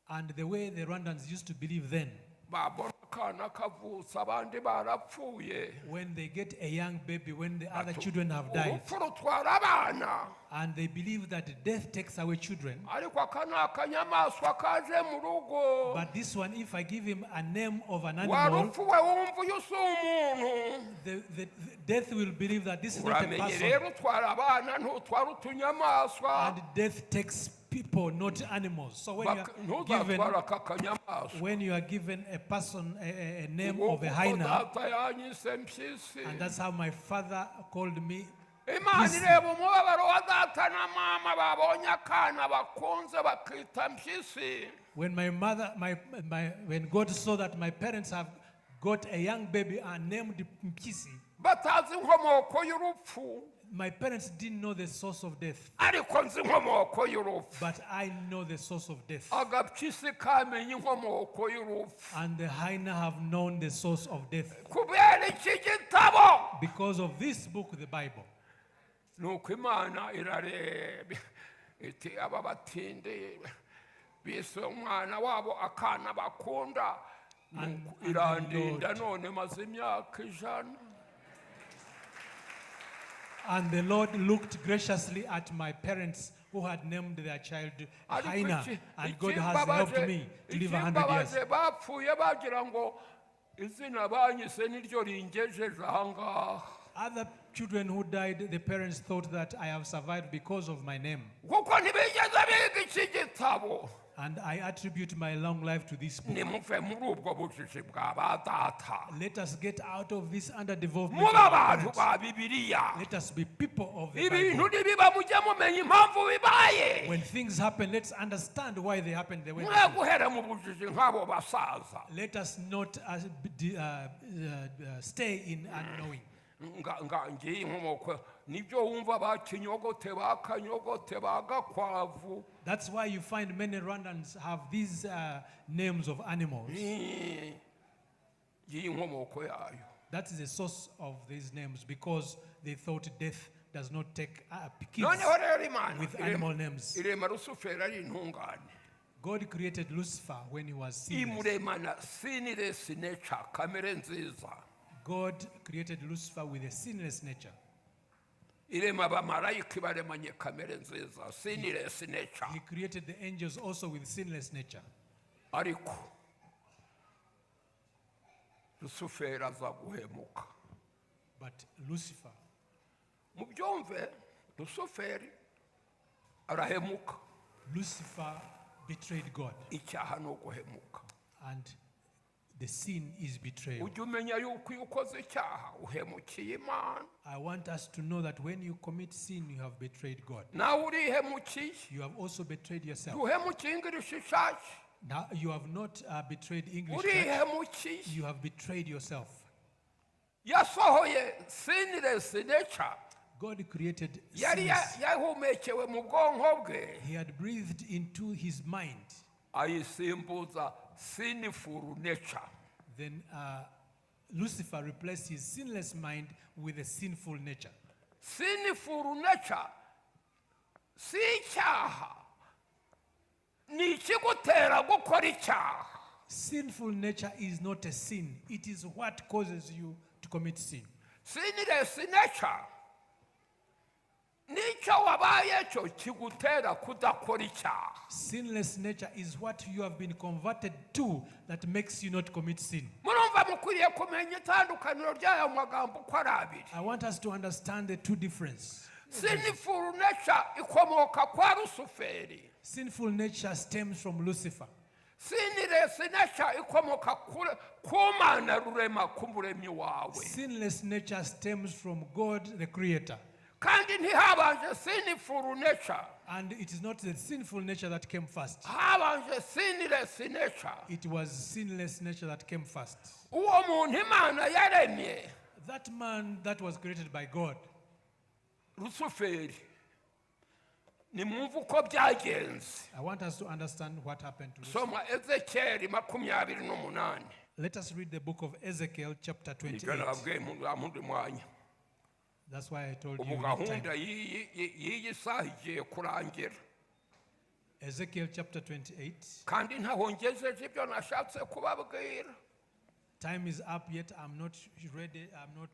And the way the Rwandans used to believe then, babona akana kavutse abandi barapfuye, when they get a young baby, when the other children have died, urupfu rutwara abana, and they believe that death takes away children. Ariko aka ni akanyamaswa kaje mu rugo. But this one, if I give him a name of an animal, Warupfu we wumva uyu si umuntu. the death will believe that this is not a Uramenye person. rero utwara abana, ntutwara utunyamaswa. And death takes people, not animals. So when you are given, Ntuzatwara aka kanyamaswa. When you are given a person a name Nguko of a uko hyena, data yanyise Mpyisi. And that's how my father called me. Imana Mpyisi. ireba umubabaro wa data na mama babonye akana bakunze bakita Mpyisi. When my mother, my, when God saw that my parents have got a young baby and named Mpyisi, Batazi inkomoko y'urupfu. My parents didn't know the source of death, Ariko nzi inkomoko y'urupfu. But I know the source of death. Agapyisi kamenye inkomoko y'urupfu. And the hyena have known the source of death Kubera iki gitabo. Because of this book, the Bible. Nuko Imana irareba iti aba batindi bise umwana wabo akana bakunda. Nuko And the irandinda Lord- none maze imyaka 100. And the Lord looked graciously at my parents who had named their child Ariko Hyena. And God has helped me to live 100 years. Ikimbabaje bapfuye bagira ngo izina banyise niryo ringejeje ahangaha. Other children who died, the parents thought that I have survived because of my name. Kuko ntibigeze biga iki gitabo. And I attribute my long life to this book. Nimuve muri ubwo bujiji bwa ba data. Let us get out of this underdevelopment Mube of our abantu parents. ba Bibiliya. Let us be people of the Ibintu Bible. nibiba mujye mumenya impamvu bibaye. When things happen, let's understand why they happen the way Mwe they do. guhera mu bujiji nk'abo basaza. Let us not stay in unknowing. Nga nga ngiyi inkomoko nibyo wumva ba kinyogote ba kanyogote ba gakwavu. That's why you find many Rwandans have these names of animals. Ngiyi inkomoko yayo. That is the source of these names because they thought death does not take kids Noneho rero Imana with irema- animal names. Irema Rusuferi ari intungane. God created Lucifer when he was sinless. Imuremana sinless nature, kamere nziza. God created Lucifer with a sinless nature. Irema abamarayika ibaremanye kamere nziza, sinless nature. He created the angels also with sinless nature. Ariko Rusuferi aza guhemuka. But Lucifer, Mubyumve, Rusuferi arahemuka. Lucifer betrayed God. Icyaha ni uguhemuka. And the sin is betrayal. Ujye umenya yuko iyo ukoze icyaha uhemukiye Imana. I want us to know that when you commit sin, you have betrayed God. Nawe urihemukiye. You have also betrayed yourself. Uhemukiye English Church. Now, you have not betrayed English Church. Urihemukiye. You have betrayed yourself. Yasohoye sinless nature. God created Yari ya- sinless. yahumekewe mu bwonko bwe. He had breathed into his mind. Ayisimbuza sinful nature. Then Lucifer replaced his sinless mind with a sinful nature. Sinful nature si icyaha, ni ikigutera gukora icyaha. Sinful nature is not a sin, it is what causes you to commit sin. Sinless nature nicyo wabaye cyo kigutera kudakora icyaha. Sinless nature is what you have been converted to that makes you not commit sin. Murumva mukwiriye kumenya itandukaniro ry'aya magambo uko ari abiri. I want us to understand the two difference. Sinful nature ikomoka kwa Rusuferi. Sinful nature stems from Lucifer. Sinless nature ikomoka kure- ku Mana rurema, ku muremyi wawe. Sinless nature stems from God the Creator. Kandi ntihabanje sinful nature. And it is not the sinful nature that came first. Habanje sinless nature. It was sinless nature that came first. Uwo muntu Imana yaremye, That man that was created by God, Rusuferi, nimwumve uko byagenze. I want us to understand what happened to Lucifer. Soma Ezekiyeli 28. Let us read the book of Ezekiel, chapter Nibyo 28. nababwiye mu mundi mwanya. That's why I told you Ubu you need gahunda time. y'iyi y'iyi saha igiye kurangira. Ezekiel chapter 28. Kandi ntaho ngejeje ibyo nashatse kubabwira. Time is up yet. I'm not ready. I'm not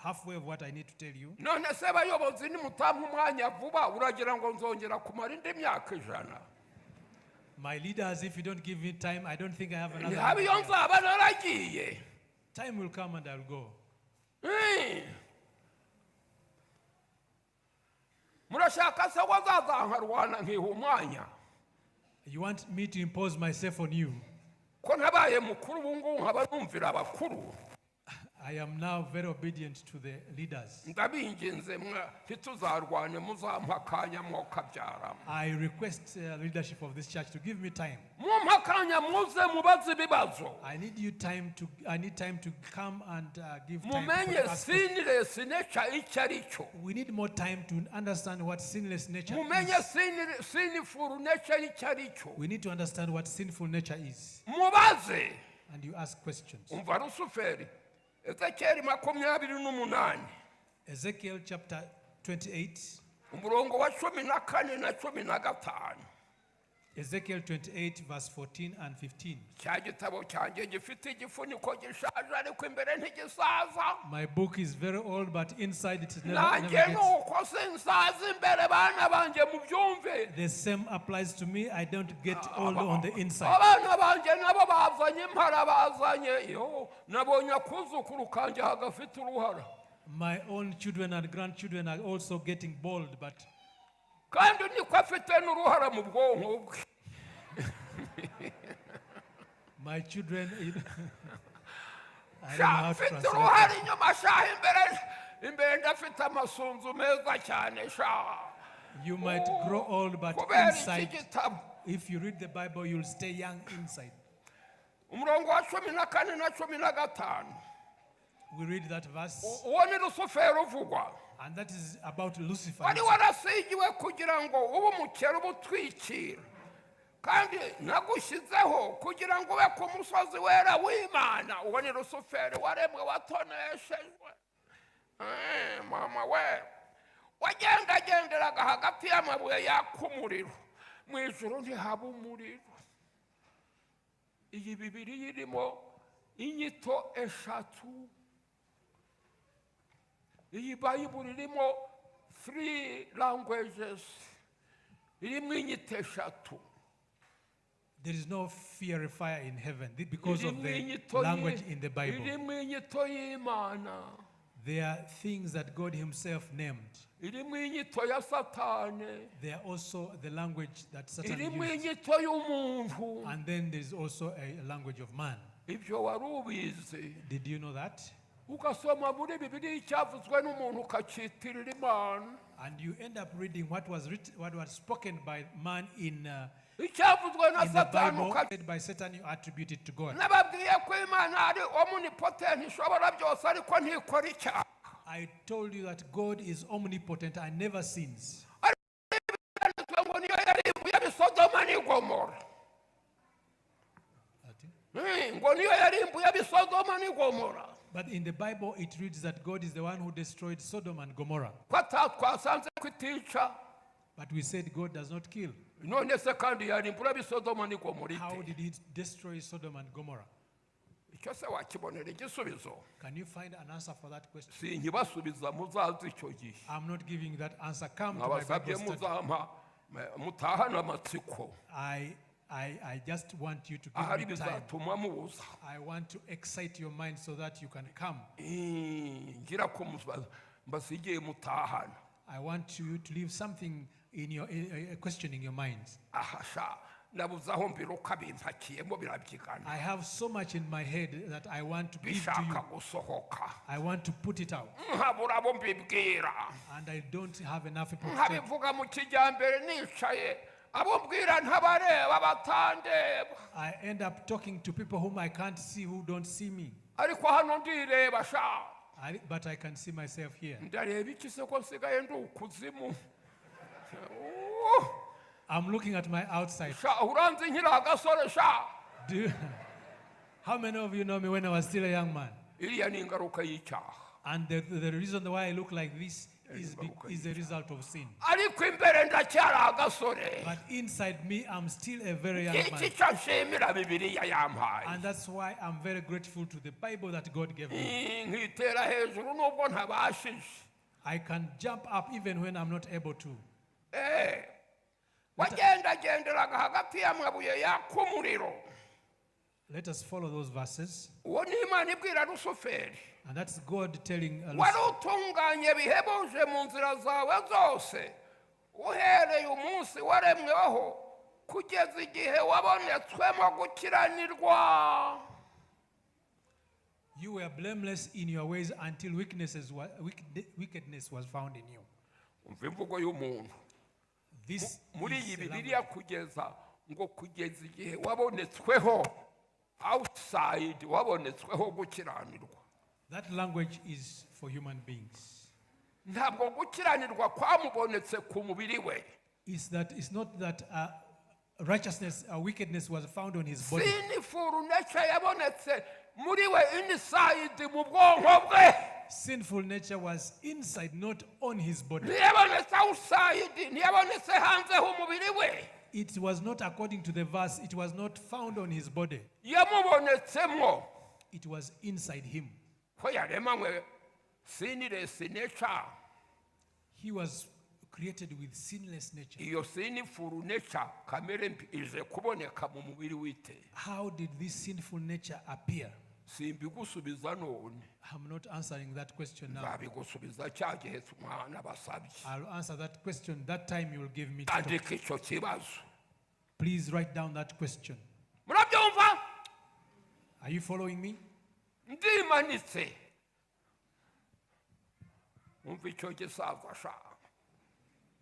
halfway of what I need to tell you. None se bayobozi, nimutampa umwanya vuba uragira ngo nzongera kumara indi myaka 100? My leaders, if you don't give me time, I don't think I have another Ntihaba iyo 100 years. nzaba naragiye. Time will come and I'll go. Murashaka se ko nzaza nkarwana nkiha umwanya? You want me to impose myself on you? Ko ntabaye mukuru ubu ngubu nkaba numvira abakuru. I am now very obedient to the leaders. Ndabinginze mwa ntituzarwane, muzampa akanya mwokabyaramo. I request leadership of this church to give me time. Mumpa akanya muze mubaze ibibazo. I need time to come and give time Mumenye to ask questions. Sinless nature icyo ari cyo. We need more time to understand what sinless nature Mumenye is. Sinful nature icyo ari cyo. We need to understand what sinful nature is. Mubaze. And you ask questions. Umva Rusuferi, Ezekiyeli 28. Ezekiel chapter 28, Umurongo wa 14 na 15. Ezekiel 28, verse 14 and 15. Cya gitabo cyanjye gifite igifuniko gishaje ariko imbere ntigisaza. My book is very old, but inside it never, never Nanjye gets. Nuko sinsaza imbere, bana banjye mubyumve. The same applies to me. I don't get old on the inside. Abana banjye nabo bazanye impara bazanye yo nabonye akuzukuru kanjye hagafite uruhara. My own children and grandchildren are also getting bald, but Kandi niko afite n'uruhara mu bwonko bwe. My children, I don't know Sha how to mfite translate. Uruhara inyuma sha imbere imbere ndafite amasunzu meza cyane sha. You might grow old, but Kubera iki inside, gitabo. If you read the Bible, you'll stay young inside. Umurongo wa 14 na 15. We read that verse, Uwo ni Rusuferi uvugwa. And that is about Lucifer. Wari warasigiwe kugira ngo ube umukerubi utwikira kandi nagushyizeho kugira ngo ube ku musozi wera w'Imana. Uwo ni Rusuferi waremwe watoneshejwe. Eh, mama we wagendagenderaga hagati y'amabuye yaka umuriro. Mu ijuru ntihaba umuriro. Iyi Bibiriya irimo inyito eshatu. Iyi Bayibuli irimo three languages, irimo inyito eshatu. There is no fiery fire in heaven because of Irimo the inyito language in the Bible. Irimo inyito y'Imana. There are things that God Himself named. Irimo inyito ya Satani. There are also the language that Satan Irimo used. Inyito y'umuntu. And then there's also a language of man. Ibyo wari ubizi? Did you know that? Ugasoma muri Bibiliya icyavuzwe n'umuntu ukacyitirira Imana. And you end up reading what was written, what was spoken by man Icyavuzwe na in the Satani Bible, uka said by Satan, you attribute it to God. Nababwiye ko Imana ari omnipotent ishobora byose ariko ntikora icyaha. I told you that God is omnipotent and never sins. Yanditswe ngo niyo yarimbuye ab'i Sodoma n'i Gomora. Ngo niyo yarimbuye ab'i Sodoma n'i Gomora. But in the Bible, it reads that God is the one who destroyed Sodom and Gomorrah. Ko twasanze ko itica. But we said God does not kill. None se kandi yarimbura ab'i Sodoma n'i Gomora How ite? Did he destroy Sodom and Gomorrah? Icyo se wakibonera igisubizo? Can you find an answer for that question? Sinkibasubiza muzaze icyo gihe. I'm not giving you that answer. Come to my Mwabasabye Bible study. muzampa mutahane amatsiko. I just want you to give Ahari me time. Bizatuma mubuza. I want to excite your mind so that you can come. Ngira ko mbasigiye mutahana. I want you to leave something in your a question in your minds. Aha sha nabuze aho mbiruka bimpakiyemo birabyigana. I have so much in my head that I want to give to Bishaka you. Gusohoka. I want to put it out. Nkabura abo mbibwira. And I don't have enough people to tell. Nkabivuga mu kijyambere nicaye abo mbwira ntabareba batandeba. I end up talking to people whom I can't see, who don't see me. Ariko hano ndireba sha. But I can see myself here. Ndareba iki se ko nsigaye ndi ukuzimu? Oh, I'm looking at my outside. Sha uranzi nkiri agasore sha. How many of you know me when I was still a young man? Iriya ni ingaruka y'icyaha. And the reason why I look like this is the result of sin. Ariko imbere ndacyari agasore. But inside me, I'm still a very young Iki man. cyo nshimira Bibiliya yampaye. And that's why I'm very grateful to the Bible that God gave me. Nkitera hejuru nubwo ntabashije. I can jump up even when I'm not able to. Eh, wagendagenderaga hagati y'amabuye yaka umuriro. Let us follow those verses. Uwo ni Imana ibwira Rusuferi. And that's God telling Wari Lucifer, utunganye bihebuje mu nzira zawe zose uhereye umunsi waremweho kugeza igihe wabonetswemo gukiranirwa. "You were blameless in your ways until wickedness was found in you." Umva imvugo y'umuntu. This Muri is iyi a language. Bibiliya kugeza ngo kugeza igihe wabonetsweho outside wabonetsweho gukiranirwa. That language is for human beings. Ntabwo gukiranirwa kwamubonetse ku mubiri we. It's not that righteousness, wickedness was found on his body. Sinful nature yabonetse muri we inside mu bwonko bwe. Sinful nature was inside, not on his body. Ntiyabonetse outside ntiyabonetse hanze h'umubiri we. It was not according to the verse, it was not found on his body, Yamubonetsemo. It was inside him. Ko yaremanywe sinless nature. He was created with sinless nature. Iyo sinful nature, kamere mbi, ije kuboneka mu mubiri wite? How did this sinful nature appear? Simbigusubiza none. I'm not answering that question now. Nzabigusubiza cya gihe mwana basabye. I'll answer that question that time you will give me to talk. Andika icyo kibazo. Please write down that question. Murabyumva? Are you following me? Ndimanitse, umva icyo gisaza sha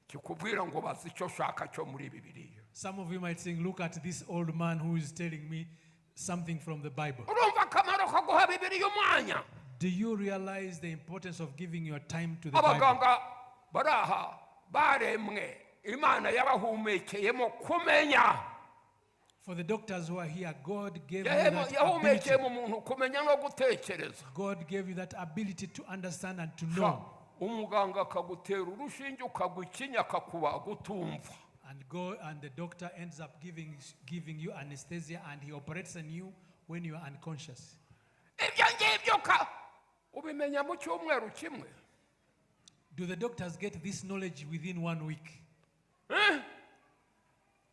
kikubwira ngo bazi icyo ushaka cyo muri Bibiliya. Some of you might think, "Look at this old man who is telling me something from the Bible." Urumva akamaro ko guha Bibiliya umwanya? Do you realize the importance of giving your time to the Bible? Abaganga bari aha baremwe Imana yabahumekeyemo kumenya. For the doctors who are here, God gave you that Yahumekeye ability. Mu muntu kumenya no gutekereza. God gave you that ability to understand and to Sha, know. umuganga akagutera urushinge ukagwa ikinya akakubaga utumva. And go and the doctor ends up giving you anesthesia and he operates on you when you are unconscious. Ibyo ngibyo ka ubimenya mu cyumweru kimwe? Do the doctors get this knowledge within one week?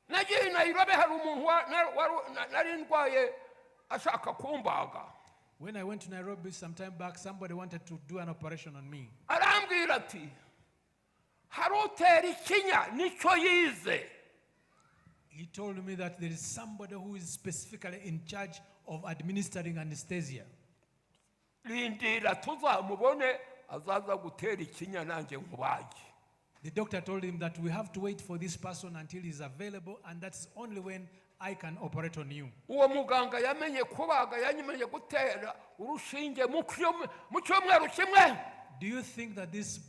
Nagiye i Nairobi, hari umuntu nari ndwaye ashaka kumbaga. When I went to Nairobi some time back, somebody wanted to do an operation on me. Arambwira ati hari utera ikinya nicyo yize. He told me that there is somebody who is specifically in charge of administering anesthesia. Rindira tuzamubone azaza gutera ikinya nanjye nkubage. The doctor told him that we have to wait for this person until he's available, and that's only when I can operate on you. Uwo muganga yamenye kubaga, yamenye gutera urushinge mu cyumweru kimwe? Do you think that this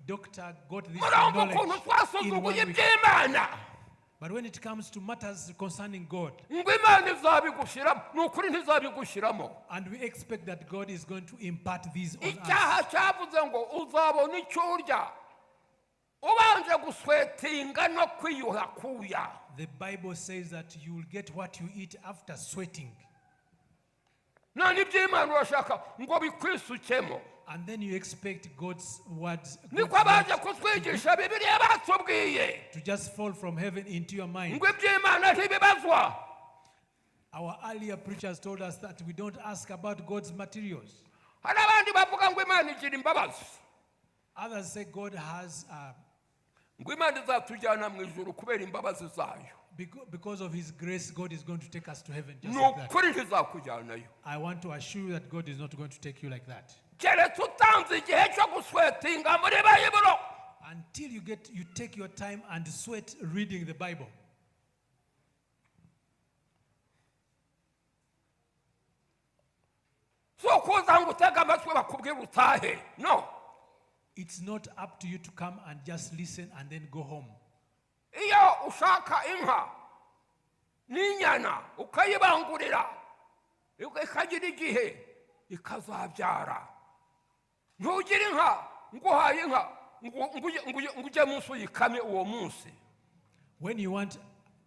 doctor got this Murumva ukuntu knowledge in twasuzuguye one week? iby'Imana. But when it comes to matters concerning God, ngo Imana izabigushyiramo, ni ukuri ntizabigushyiramo. And we expect that God is going to impart these on us. Icyaha cyavuze ngo uzabona icyo urya ubanje guswetinga no kwiyuha kuya. The Bible says that you will get what you eat after sweating. None iby'Imana urashaka ngo bikwisukemo. And then you expect God's words, God's Niko abaje words kutwigisha Bibiliya batubwiye to just fall from heaven into your mind. ngo iby'Imana ntibibazwa. Our earlier preachers told us that we don't ask about God's materials. Hari abandi bavuga ngo Imana igira imbabazi, Others say God has, ngo Imana izatujyana mu ijuru kubera imbabazi zayo. Because of His grace, God is going to take us to heaven just Ni like that. ukuri ntizakujyanayo I want to assure you that God is not going to take you like that. Keretse utanze igihe cyo guswetinga muri Bayiburo. Until you take your time and sweat reading the Bible. Si ukuza ngo utege amatwi bakubwire utahe, no. It's not up to you to come and just listen and then go home. Iyo ushaka inka n'inyana ukayibangurira ikagira igihe ikazabyara, ntugira inka ngo uhaye inka ngo ujye munsi uyikame uwo munsi. When you want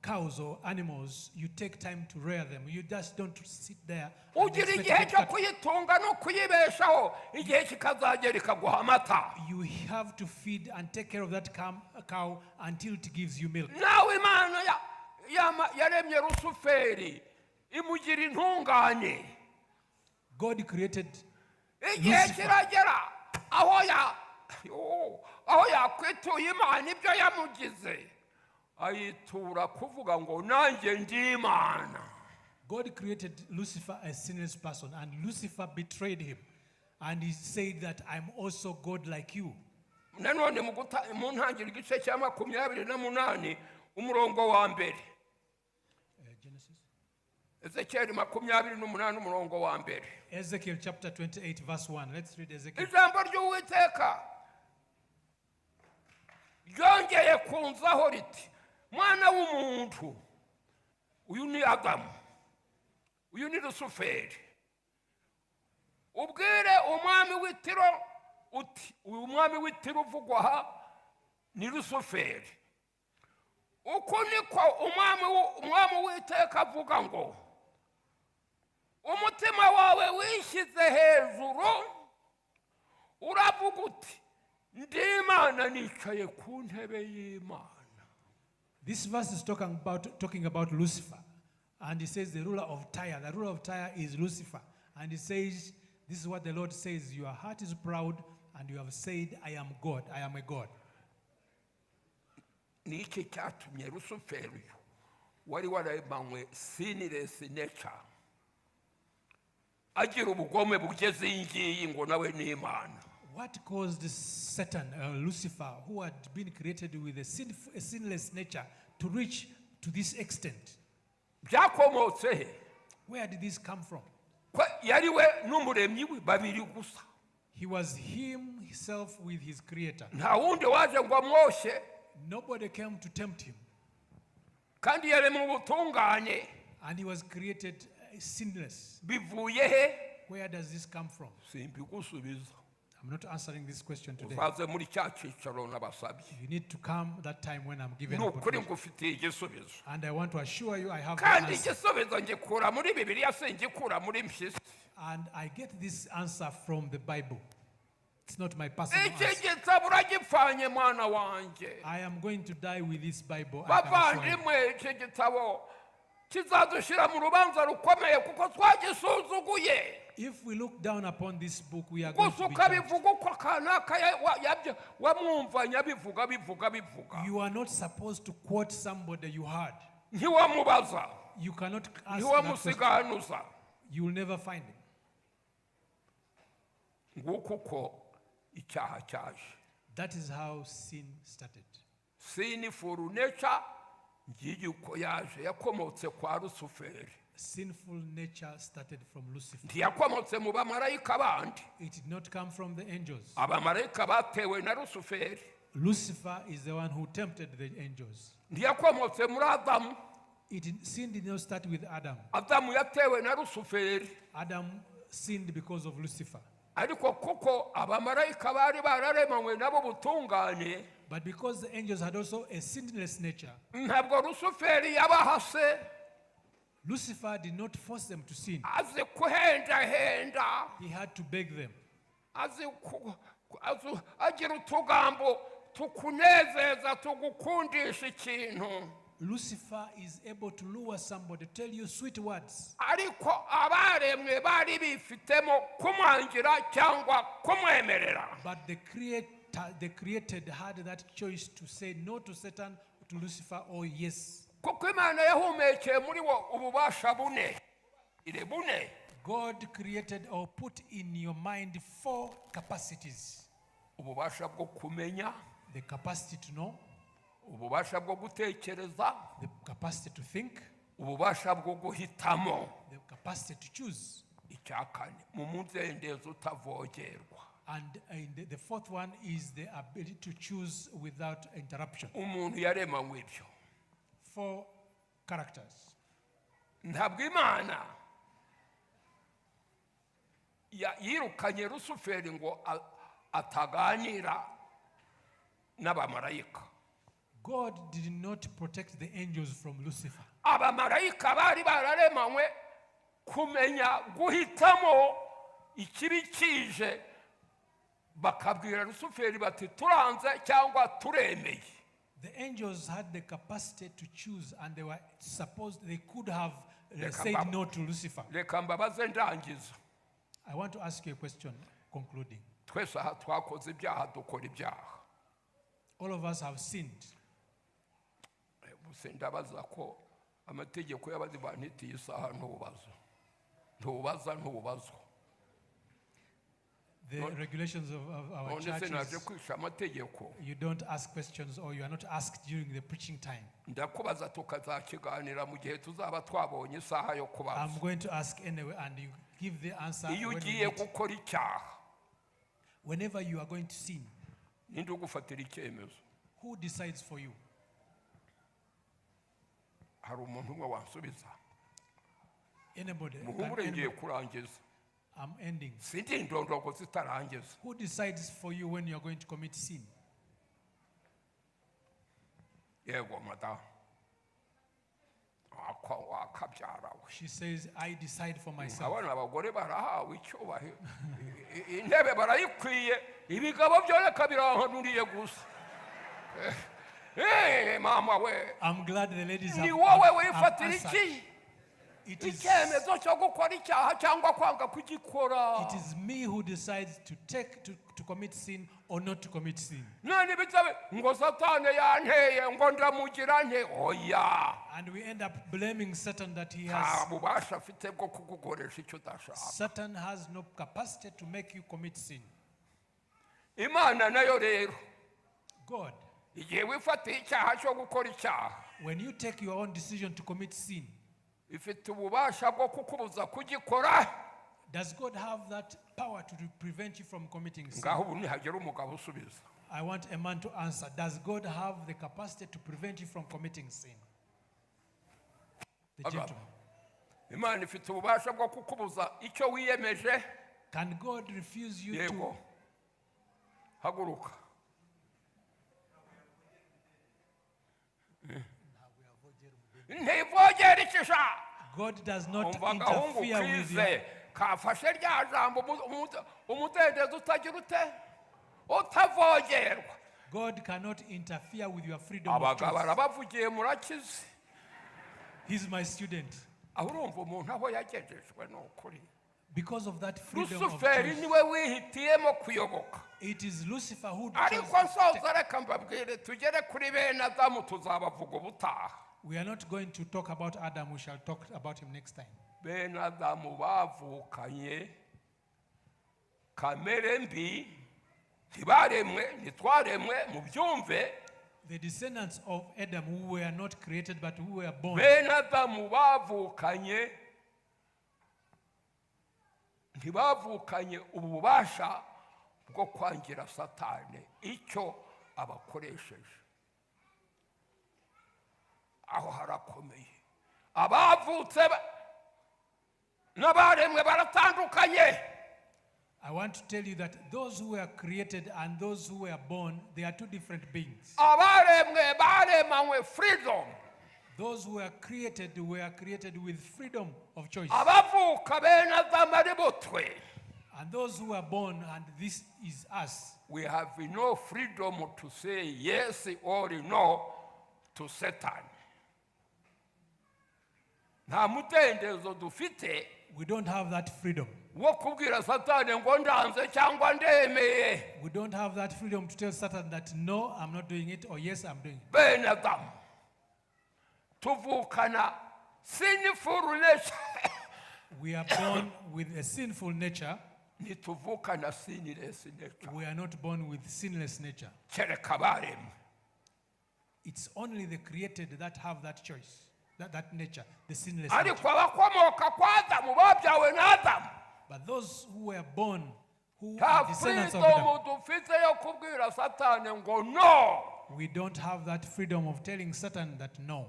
cows or animals, you take time to rear them. You just don't sit there and Ugira expect igihe to cyo get kuyitunga no kuyibeshaho, igihe kikazagera ikaguha amata. You have to feed and take care of that cow until it gives you milk. Nawe Imana yaremye Rusuferi imugira intungane. God created Igihe Lucifer. kiragera aho ya yo, aho yakwituye Imana ibyo yamugize, ayitura kuvuga ngo nanjye ndi Imana. God created Lucifer a sinless person, and Lucifer betrayed him. And he said that I'm also God like you. Nanone mu ntangiriro igice cya 28 umurongo wa mbere. Genesis. Ezekiyeli 28 umurongo wa mbere. Ezekiel chapter 28, verse 1. Let's read Ezekiel. Ijambo ry'Uwiteka ryongeye kunzaho riti: "Mwana w'umuntu," uyu ni Adamu, uyu ni Rusuferi, "ubwire umwami w'Itiro uti," uyu mwami w'Itiro uvugwa aha ni Rusuferi. Uku niko umwami umwami w'iteka avuga ngo umutima wawe wishyize hejuru uravuga uti ndi imana nicaye ku ntebe y'imana. This verse is talking about Lucifer. And he says, the ruler of Tyre. The ruler of Tyre is Lucifer. And he says, this is what the Lord says: "Your heart is proud, and you have said, 'I am God, I am a God.'" Ni iki cyatumye Rusuferi uyu wari waremanywe sinless nature agira ubugome bugeze iyi ngiyi ngo nawe ni imana? What caused Satan, Lucifer, who had been created with a sinless nature, to reach to this extent? Byakomotse he? Where did this come from? Ko yari we n'umuremyi we babiri gusa. He was himself with his creator. Nta wundi waje ngo amwoshye. Nobody came to tempt him. Kandi yaremwe ubutungane. And he was created sinless. Bivuye he? Where does this come from? Simbigusubiza. I'm not answering this question today. Uzaze muri cya cyicaro nabasabye. You need to come that time when I'm given Ni ukuri opportunity. Ngufitiye igisubizo. And I want to assure you I have the Kandi answer. igisubizo ngikura muri Bibiliya singikura muri mpyisi. And I get this answer from the Bible. It's not my personal Iki answer. gitabo uragipfanye mwana wanjye. I am going to die with this Bible, I can assure you. Bavandimwe, iki gitabo kizadushyira mu rubanza rukomeye kuko twagisuzuguye. If we look down upon this book, we are going Gusa to be judged. ukabivuga uko kanaka wamwumvanye abivuga bivuga bivuga. You are not supposed to quote somebody you heard. Ntiwamubaza. You cannot ask that question. Ntiwamusiganuza. You will never find him. Nguko uko icyaha cyaje. That is how sin started. Sinful nature ngiyi uko yaje yakomotse kwa Rusuferi. Sinful nature started from Lucifer. Ntiyakomotse mu bamarayika bandi. It did not come from the angels. Abamarayika batewe na Rusuferi. Lucifer is the one who tempted the angels. Ntiyakomotse muri Adamu. Sin did not start with Adam. Adamu yatewe na Rusuferi. Adam sinned because of Lucifer. Ariko kuko abamarayika bari bararemanywe nabo ubutungane, But because the angels had also a sinless nature, ntabwo Rusuferi yabahase. Lucifer did not force them to sin. Azi kuhendahenda. He had to beg them. Azi agira utugambo tukunezeza tugukundisha ikintu. Lucifer is able to lure somebody, tell you sweet words. Ariko abaremwe bari bifitemo kumwangira cyangwa kumwemerera. But the creator, the created had that choice to say no to Satan, to Lucifer, or yes. Kuko Imana yahumekeye muri wo ububasha bune ire bune. God created or put in your mind four capacities: Ububasha bwo kumenya, the capacity to know, ububasha bwo gutekereza, the capacity to think, ububasha bwo guhitamo, the capacity to choose. Icya kane mu mudendezo utavogerwa. And the fourth one is the ability to choose without interruption. Umuntu yaremanywe ibyo. Four characters. Ntabwo Imana yirukanye Rusuferi ngo ataganira n'abamarayika. God did not protect the angels from Lucifer. Abamarayika bari bararemanywe kumenya guhitamo ikibi kije bakabwira Rusuferi bati turanze cyangwa turemeye. The angels had the capacity to choose, and they were supposed, they could have said no to Lucifer. Reka mbabaze ndangiza. I want to ask you a question concluding. Twese aha twakoze ibyaha dukora ibyaha. All of us have sinned. Gusa ndabaza ko amategeko y'abadivantisiti isaha ntubaza ntubaza ntubazwa. The regulations of our None se naje churches, kwica amategeko? You don't ask questions or you are not asked during the preaching time. Ndakubaza tukazakiganira mu gihe tuzaba twabonye isaha yo kubaza. I'm going to ask anyway, and you give the answer Iyo when we ugiye meet. Gukora icyaha, Whenever you are going to sin, ninde ugufatira icyemezo? Who decides for you? Hari umuntu umwe wansubiza? Anybody? Muhumure ngiye kurangiza. I'm ending. Sindi indondogo zitarangiza. Who decides for you when you are going to commit sin? Yego madamu. Wakabyara we. She says, "I decide for myself." Abona abagore barahawe icyubahiro. Intebe barayikwiye, ibigabo byo reka birankanuriye gusa. Eh, mama we. I'm glad the ladies Ni wowe have wifatira answered. iki It is, icyemezo cyo gukora icyaha cyangwa kwanga kugikora. It is me who decides to commit sin or not to commit sin. None bitabe ngo Satani yanteye ngo ndamugira nte, oya. And we end up blaming Satan that he Nta has. bubasha afite bwo kugukoresha icyo udashaka. Satan has no capacity to make you commit sin. Imana nayo rero, God, igihe wifatiye icyaha cyo gukora icyaha, when you take your own decision to commit sin, ifite ububasha bwo kukubuza kugikora. Does God have that power to prevent you from committing sin? Ngaho ubu nihagera umugabo usubiza. I want a man to answer. Does God have the capacity to prevent you from committing sin? The Agabo. Gentleman. Imana ifite ububasha bwo kukubuza icyo wiyemeje? Can God refuse you Yego. to? Haguruka. Ntivogera ikisha. God does not Umva agahungu interfere with kize you. kafashe rya jambo umudendezo utagira ute utavogerwa. God cannot interfere with your freedom of Abagabo choice. arabavugiye murakize. He's my student. Aho urumva umuntu aho yagejejwe ni ukuri. Because of that freedom of Rusuferi choice, niwe wihitiyemo kuyoboka. It is Lucifer who chose Ariko to take. nsoza reka mbabwire tugere kuri bene Adamu tuzabavuga ubutaha. We are not going to talk about Adam. We shall talk about him next time. Bene Adamu bavukanye kamere mbi, ntibaremwe, ntitwaremwe mubyumve. The descendants of Adam who were not created but who were born, Bene Adamu bavukanye ntibavukanye ububasha bwo kwangira Satani icyo abakoresheje. Aho harakomeye. Abavutse n'abaremwe baratandukanye. I want to tell you that those who were created and those who were born, they are two different beings. Abaremwe baremanywe freedom. Those who were created with freedom of choice. Abavuka bene Adamu ari butwe, And those who were born, and this is us, we have no freedom to say yes or no to Satan. Nta mudendezo dufite we don't have that freedom. Wo kubwira Satani ngo ndanze cyangwa ndemeye. We don't have that freedom to tell Satan that no, I'm not doing it, or yes, I'm doing it. Bene Adamu tuvukana sinful nature. We are born with a sinful nature. Ntituvukana sinless nature. We are not born with sinless nature. Kereka abaremwe. It's only the created that have that choice, that nature, the sinless nature. Ariko abakomoka kwa Adamu babyawe na Adamu, But those who were born, who nta are descendants of Adam, freedom dufite yo kubwira Satani ngo no. we don't have that freedom of telling Satan that no.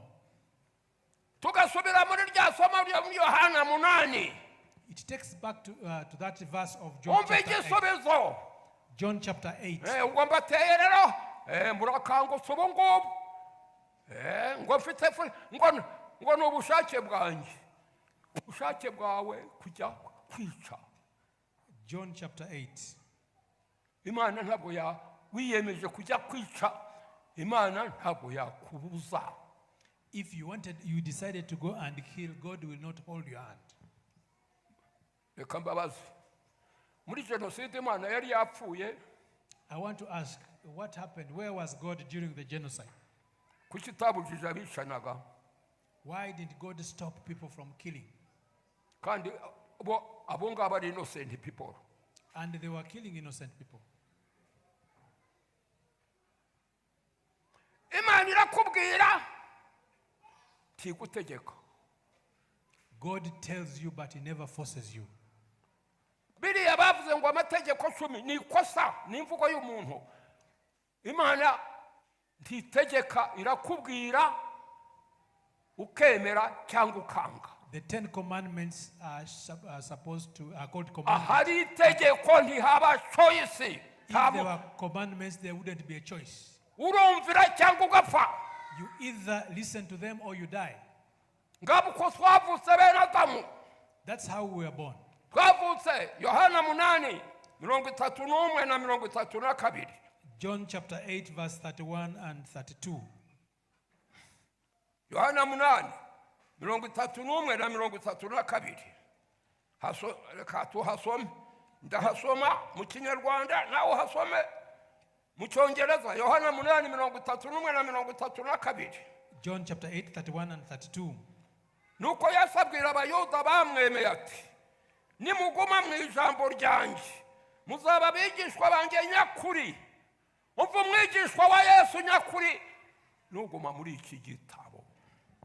Tugasubira muri rya somo ryo muri Yohana 8. It takes back to that verse of John Umva chapter 8. igisubizo. John chapter 8. Eh, ubwo mbateye rero eh, murakangutse ubu ngubu. Eh, ngo mfite ngo ni ubushake bwanjye, ubushake bwawe kujya kwica. John chapter 8. Imana ntabwo ya wiyemeje kujya kwica, Imana ntabwo yakubuza. If you wanted, you decided to go and kill, God will not hold your hand. Reka mbabaze, muri jenoside Imana yari yapfuye? I want to ask, what happened? Where was God during the genocide? Kuki itabujije abicanaga? Why didn't God stop people from killing? Kandi bo abo ngabo ari innocent people. And they were killing innocent people. Imana irakubwira, ntigutegeka. God tells you, but He never forces you. Biriya bavuze ngo amategeko 10 ni ikosa, ni imvugo y'umuntu. Imana ntitegeka, irakubwira ukemera cyangwa ukanga. The Ten Commandments are supposed to are called commandments. Ahari itegeko ntihaba choice. If there were commandments, there wouldn't be a choice. Urumvira cyangwa ugapfa. You either listen to them or you die. Ngabo uko twavutse bene Adamu. That's how we were born. Twavutse Yohana 8:31 na 32. John chapter 8, verse 31 and 32. Yohana 8:31 na 32. Reka tuhasome. Ndahasoma mu Kinyarwanda, nawe uhasome mu Cyongereza. Yohana 8:31 na 32. John chapter 8, 31 and 32. Nuko Yesu abwira Abayuda bamwemeye ati: "Nimuguma mu ijambo ryanjye, muzaba abigishwa banjye nyakuri." Umva, umwigishwa wa Yesu nyakuri nuguma muri iki gitabo.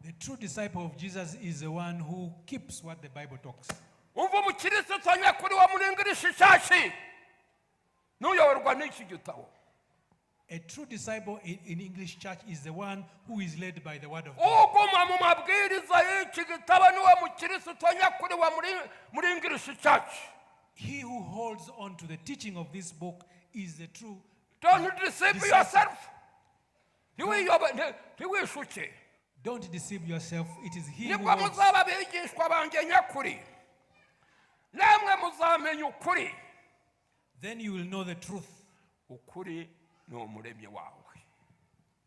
The true disciple of Jesus is the one who keeps what the Bible talks. Umva, umukristo nyakuri wo muri English Church nuyoborwa n'iki gitabo. A true disciple in English church is the one who is led by the word of God. Uguma mu mabwiriza y'iki gitabo niwe mukristo nyakuri wa muri English Church. He who holds on to the teaching of this book is the true Don't deceive disciple. yourself. Ntiwishuke. Don't deceive yourself. It is he who Nibwo holds. muzaba abigishwa banjye nyakuri, namwe muzamenya ukuri. Then you will know the truth. Ukuri ni Umuremyi wawe.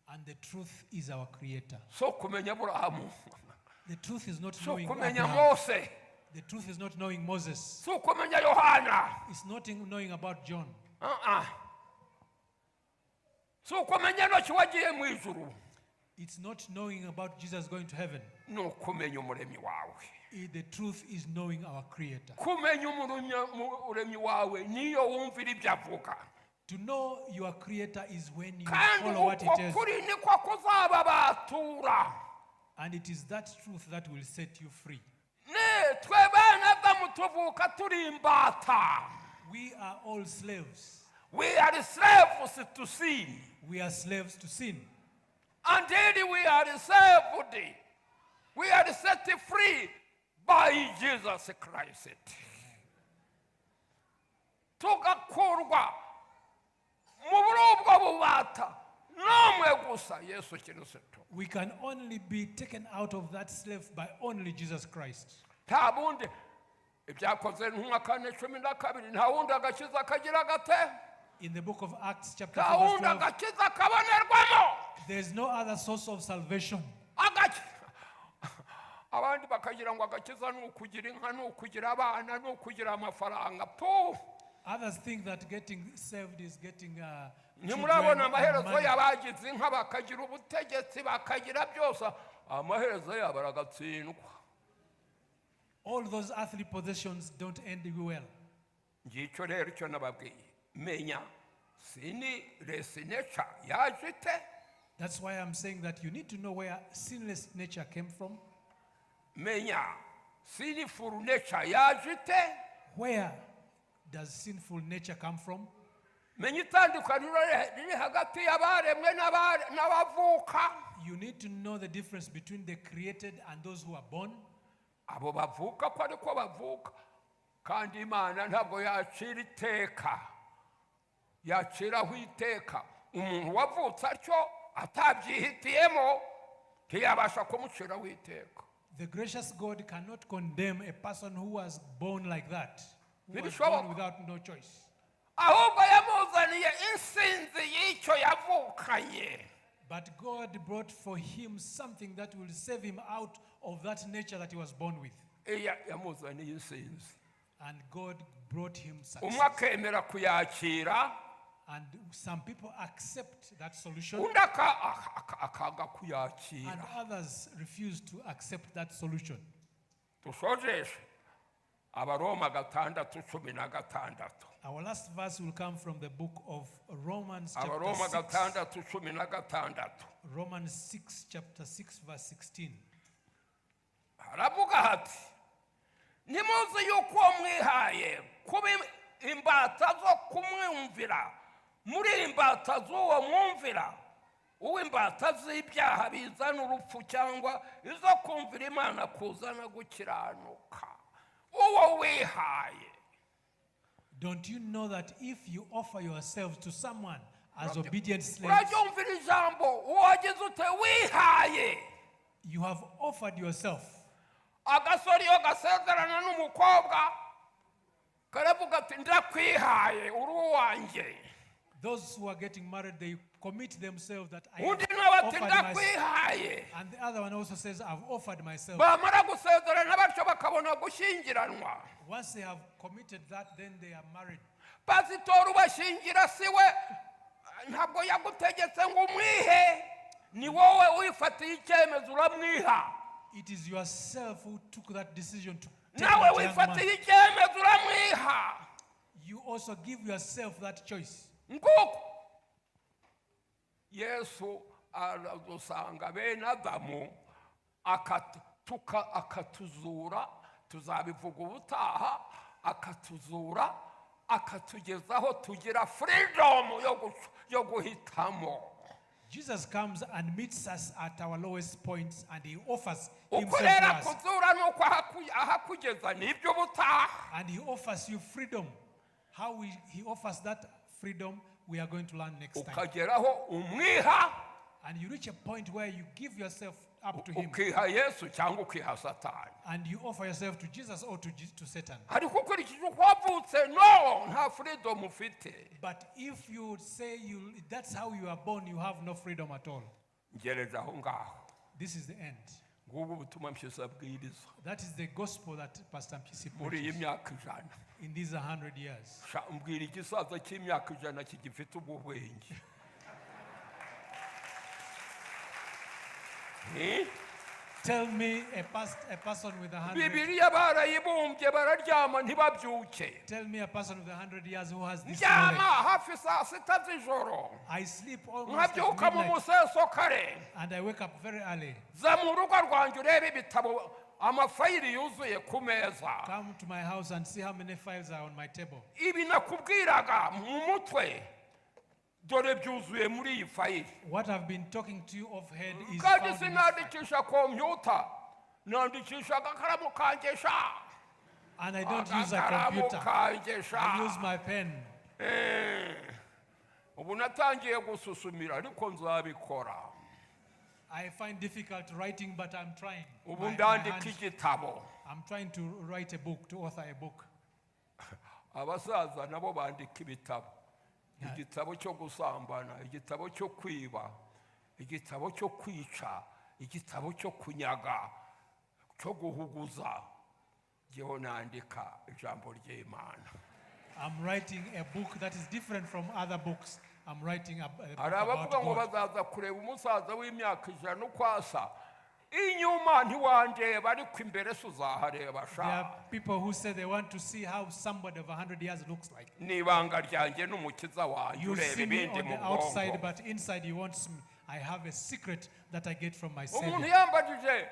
And the truth is our creator. So kumenya Aburahamu. The truth is not Si knowing ukumenya Abraham. Mose. The truth is not knowing Moses. Si ukumenya Yohana. It's not in knowing about John. Ah, ah. Si ukumenya Enoki wagiye mu ijuru. It's not knowing about Jesus going to heaven. Ni ukumenya Umuremyi wawe. The truth is knowing our creator. Kumenya Umuremyi wawe niyo wumvira ibyo avuga. To know your creator is when you Kandi follow what he uko tells. kuri niko kuzababatura. And it is that truth that will set you free. Ni twe bene Adamu tuvuka turi imbata. We are all slaves. We are slaves to sin We are slaves to sin. Until we are saved, we are set free by Jesus Christ, tugakurwa muri ubwo bubata n'umwe gusa, Yesu Kirisito. We can only be taken out of that slave by only Jesus Christ. Nta bundi. Ibyakozwe Intumwa 4:12, nta wundi agakiza kagira gate? In the book of Acts, chapter Nta 4, verse wundi 12, agakiza kabonerwamo. there is no other source of salvation. Abandi bakagira ngo agakiza ni ukugira inka, ni ukugira abana, ni ukugira amafaranga pu. Others think that getting saved is getting children Ntimurabona and amaherezo money. y'abagize inka, bakagira ubutegetsi, bakagira byose? Amaherezo yabo aragatsindwa. All those earthly possessions don't end well. Ngicyo rero icyo nababwiye: menya sinless nature yaje ite. That's why I'm saying that you need to know where sinless nature came from. Menya sinful nature yaje ite. Where does sinful nature come from? Menya itandukaniro riri hagati y'abaremwe n'abavuka. You need to know the difference between the created and those who are born. Abo bavuka ko ariko bavuka, kandi Imana ntabwo yacira iteka, yaciraho iteka umuntu wavutse atyo atabyihitiyemo, ntiyabasha kumuciraho iteka. The gracious God cannot condemn a person who was born like that, who was Ntibishoboka. Born without no choice. Ahubwo yamuzaniye insinzi y'icyo yavukanye. But God brought for him something that will save him out of that nature that he was born with. Iya yamuzaniye insinzi. And God brought him success. Umwe akemera kuyakira, And some people accept that solution, undi akanga kuyakira. And others refuse to accept that solution. Dusojeshe Abaroma 6:16. Our last verse will come from the book of Romans, chapter Abaroma 6. 6:16. Romans 6, chapter 6, verse 16. Haravuga hati: "Ntimuzi yuko uwo mwihaye kuba imbata zo kumwumvira, muri imbata z'uwo mwumvira, uw'imbata z'ibyaha bizana urupfu, cyangwa izo kumvira Imana kuzana gukiranuka?" Uwo wihaye. Don't you know that if you offer yourselves to someone as obedient slaves, Uraryumvira ijambo? Uwagize ute? Wihaye. You have offered yourself. Agasore iyo gasezerana n'umukobwa karavuga ati ndakwihaye uri uwanjye. Those who are getting married, they commit themselves that I Undi have nawe ati offered myself. ndakwihaye. And the other one also says, "I've offered myself." Bamara gusezerana batyo bakabona gushyingiranwa. Once they have committed that, then they are married. Pasitori ubashyingira si we ntabwo yagutegetse ngo umwihe ni wowe wifatiye icyemezo uramwiha. It is yourself who took that decision to take Nawe that young man. wifatiye icyemezo uramwiha. You also give yourself that choice. Nguko Yesu aradusanga bene Adamu akatuzura tuzabivuga ubutaha akatuzura akatugezaho tugira freedom yo guhitamo. Jesus comes and meets us at our lowest points and he offers Uko himself rero to us. akuzura ni uko ahakugeza ni iby'ubutaha. And he offers you freedom. How he offers that freedom, we are going to learn next time. Ukageraho umwiha. And you reach a point where you give yourself up to him Ukiha Yesu cyangwa ukiha Satani. And you offer yourself to Jesus or to Satan. Ariko ukurikije uko wavutse no nta freedom ufite. But if you say that's how you are born, you have no freedom at all. Ngereza aho ngaho. This is the end. Ngubu ubutumwa Mpyisi abwiriza That is the gospel that Pastor Mpyisi muri iyi preaches myaka 100. in these 100 years. Sha, mbwira igisaza cy'imyaka 100 kigifite ubwo bwenge. Eh? Tell me a person with 100. Bibiliya barayibumbye bararyama ntibabyuke. Tell me a person with 100 years who has this Ndyama knowledge. Hafi saa sita z'ijoro. I sleep almost at Nkabyuka mu midnight museso kare. And I wake up very early. Za mu rugo rwanjye urebe ibitabo amafayili yuzuye ku meza. Come to my house and see how many files are on my table. Ibi nakubwiraga mu mutwe dore byuzuye muri iyi fayili. What I've been talking to you off head is Kandi found in this file. Sinandikisha kompiyuta nandikisha agakaramu kanjye sha. And I don't use a Agakaramu computer. kanjye sha. I use my pen. Eh, ubu natangiye gususumira ariko nzabikora. I find difficult writing, but I'm trying. Ubu My ndandika igitabo. I'm trying to write a book, to author a book. Abasaza nabo bandika ibitabo igitabo cyo gusambana igitabo cyo kwiba igitabo cyo kwica igitabo cyo kunyaga cyo guhuguza jyewe nandika ijambo ry'Imana. I'm writing a book that is different from other books. I'm writing a book Hari about abavuga ngo God. Bazaza kureba umusaza w'imyaka 100 uko asa inyuma ntiwandeba ariko imbere se uzahareba There sha. are people who say they want to see how somebody of 100 years looks like. Ni ibanga ryanjye n'umukiza wanjye You ureba see me ibindi on mu the outside, bwonko. but inside you won't see me. I have a secret that I get from my Umuntu Savior. yambajije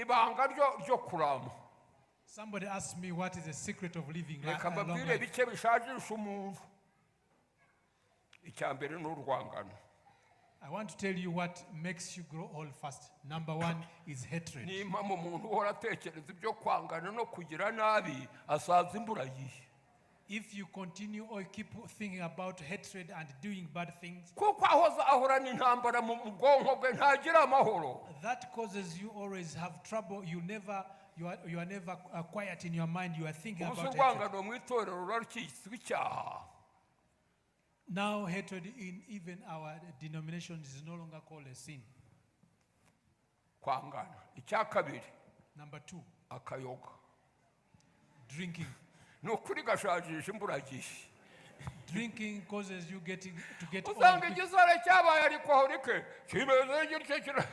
ibanga ryo kurama. Somebody asked me what is the secret of living Reka a long mbabwire life. bike bishajisha umuntu icya mbere ni urwangano. I want to tell you what makes you grow old fast. Number one is hatred. Niba umuntu uhora atekereza ibyo kwangana no kugira nabi asaza imburagihe. If you continue or keep thinking about hatred and doing bad things, Kuko ahoza ahorana intambara mu bwonko bwe ntagira amahoro. That causes you always have trouble. You are never quiet in your mind. You are thinking Ubu si about hatred. urwangano mu itorero ruracitswe icyaha. Now, hatred in even our denominations is no longer called a sin. Kwangana icya kabiri. Number two, Akayoga. Drinking. Ni ukuri gashajisha imburagihe. Drinking causes you getting to get old Usanga quick. igisore cyabaye alcoholic kimeze gutyo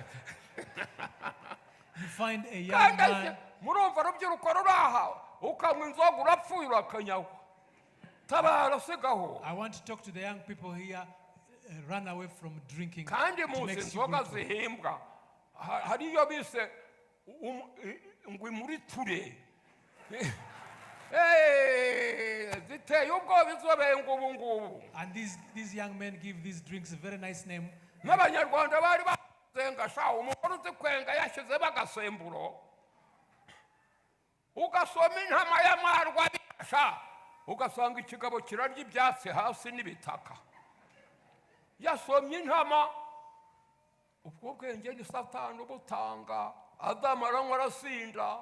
You find a young kandi man. Murumva rubyiruko ruri aha ukanywa inzoga urapfuye urakanyagwa tabara sigaho. I want to talk to the young people here. Run away from drinking. Kandi It muzi makes you inzoga brutal. zihimbwa hari iyo bise ngo imuriture. Eh, ziteye ubwoba izo benga ubu ngubu. And these young men give these drinks a very nice name. N'abanyarwanda bari bazenga sha umugore uzi kwenga yashyizemo agasemburo ugasoma intama y'amarwa sha ugasanga ikigabo kirarya ibyatsi hasi n'ibitaka yasomye intama ubwo bwenge ni Satani ubutanga Adamu aranywa arasinda.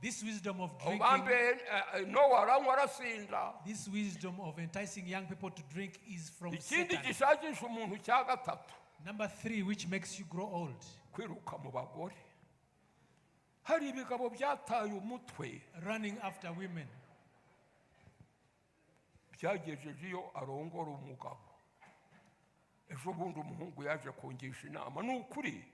This wisdom of drinking, Ubambe Nowa aranywa arasinda. This wisdom of enticing young people to drink is from Ikindi Satan. gishakisha umuntu cya gatatu, Number three, which makes you grow old, kwiruka mu bagore. Hari ibigabo byataye umutwe, running after women. Byagejeje iyo arongora umugabo. Ejo bundi umuhungu yaje kungisha inama, ni ukuri.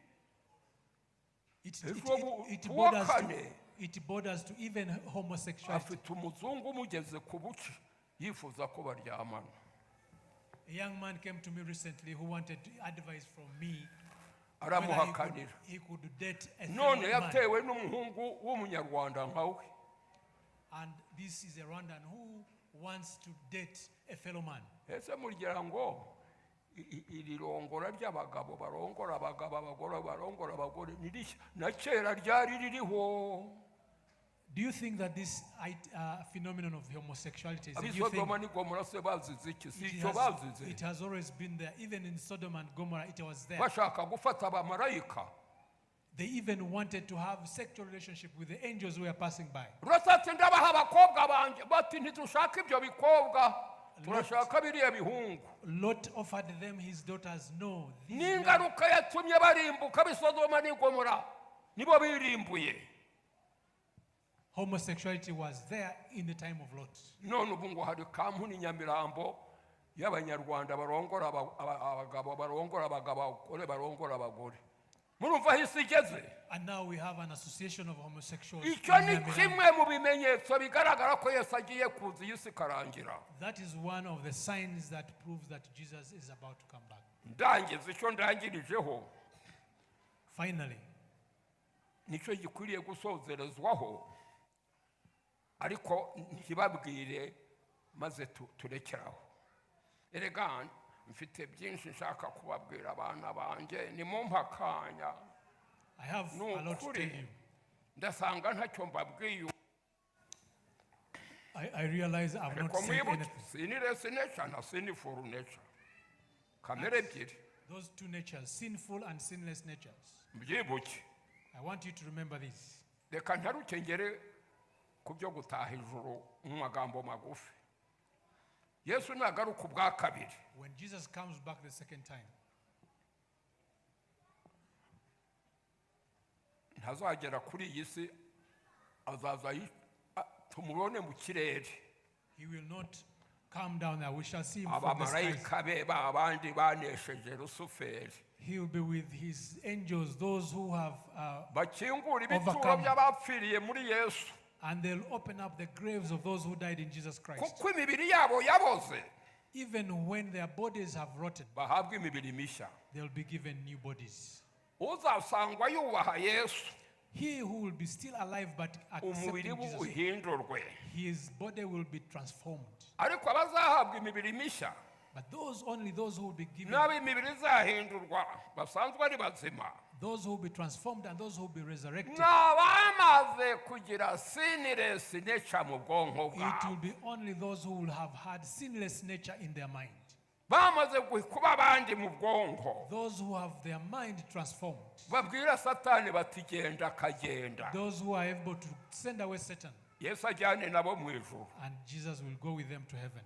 Ejo It kuwa borders to, kane it borders to even homosexuality. Afite umuzungu umugeze ku buce yifuza ko baryamana. A young man came to me recently who wanted advice from me whether he could, Aramuhakanira. He could date a None fellow man. yatewe n'umuhungu w'umunyarwanda nkawe. And this is a Rwandan who wants to date a fellow man. Ese mugira ngo iri rongora ry'abagabo barongora abagabo, abagore barongora abagore ni rishya? Na kera ryari ririho. Do you think that this phenomenon of homosexuality is a new thing? Ab'i Sodoma n'i Gomora se bazize iki? Si It icyo has, bazize? It has always been there. Even in Sodom and Gomorrah, it was there. Bashaka gufata abamarayika. They even wanted to have sexual relationship with the angels who were passing by. Loti ati ndabaha abakobwa banjye, bati ntidushaka ibyo bikobwa, turashaka biriya bihungu. Lot offered them his daughters. No, these men, N'ingaruka yatumye barimbuka ab'i Sodoma n'i Gomora nibo birimbuye. Homosexuality was there in the time of Lot. None ubu ngo hari kampuni Nyamirambo y'abanyarwanda barongora abagabo barongora abagabo, abagore barongora abagore. Murumva aho isi igeze? And now we have an association of homosexuals Icyo in ni Nyamirambo. Kimwe mu bimenyetso bigaragara ko Yesu agiye kuza, iyi si ikarangira. That is one of the signs that proves that Jesus is about to come back. Ndangiza, icyo ndangirijeho, Finally, nicyo gikwiriye gusozerezwaho, ariko ntibabwire maze turekeraho. Erega mfite byinshi nshaka kubabwira, abana banjye, nimumpe akanya. I have Ni a lot to tell ukuri you. Ndasanga ntacyo mbabwiye. I realize I've not Ariko said mwibuke anything. Sinless nature na sinful nature, kamere ebyiri. Those two natures, sinful and sinless natures. Mbyibuke. I want you to remember this. Reka ntaruke ngere ku byo gutaha ijuru mu magambo magufi. Yesu nagaruka ubwa kabiri, When Jesus comes back the second time, ntazagera kuri iyi si, azaza tumubone mu kirere. He will not come down there. We shall see him from the skies. Abamarayika be ba bandi banesheje Rusuferi, He will be with his angels, those who have, bakingura ibituro overcome. By'abapfiriye muri Yesu, And they'll open up the graves of those who died in Jesus Christ. Kuko imibiri yabo yaboze, Even when their bodies have rotten, bahabwa imibiri mishya. They'll be given new bodies. Uzasangwa yubaha Yesu, He who will be still alive but umubiri accepting we Jesus, uhindurwe. His body will be transformed. Ariko abazahabwa imibiri mishya, But those only those who will be given, n'abo imibiri izahindurwa basanzwe ari bazima, those who will be transformed and those who will be resurrected, ni abamaze kugira sinless nature mu bwonko it bwabo, will be only those who will have had sinless nature in their mind. Bamaze kuba abandi mu bwonko, Those who have their mind transformed. Babwira Satani bati genda, akagenda. Those who are able to send away Satan, Yesu ajyane nabo mu ijuru. And Jesus will go with them to heaven.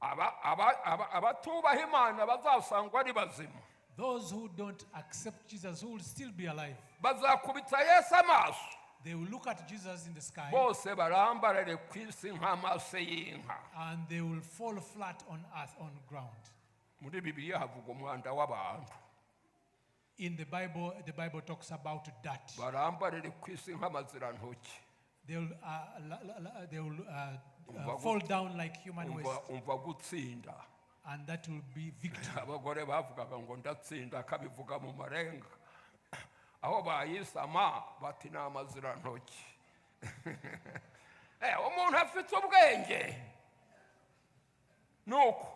Abatubaha Imana bazasangwa ari bazima, Those who don't accept Jesus, who will still be alive, bazakubita Yesu amaso, they will look at Jesus in the sky bose barambarare ku isi nk'amaso y'inka. And they will fall flat on earth, on ground. Muri Bibiliya havuga umwanda w'abantu. In the Bible talks about dirt. Barambarare ku isi nk'amazirantoki. They will fall down like human Umva waste, umva gutsinda. And that will be victory. Abagore bavugaga ngo ndatsinda, akabivuga mu marenga, aho bayisama bati ni amazirantoki. Umuntu afite ubwenge nuko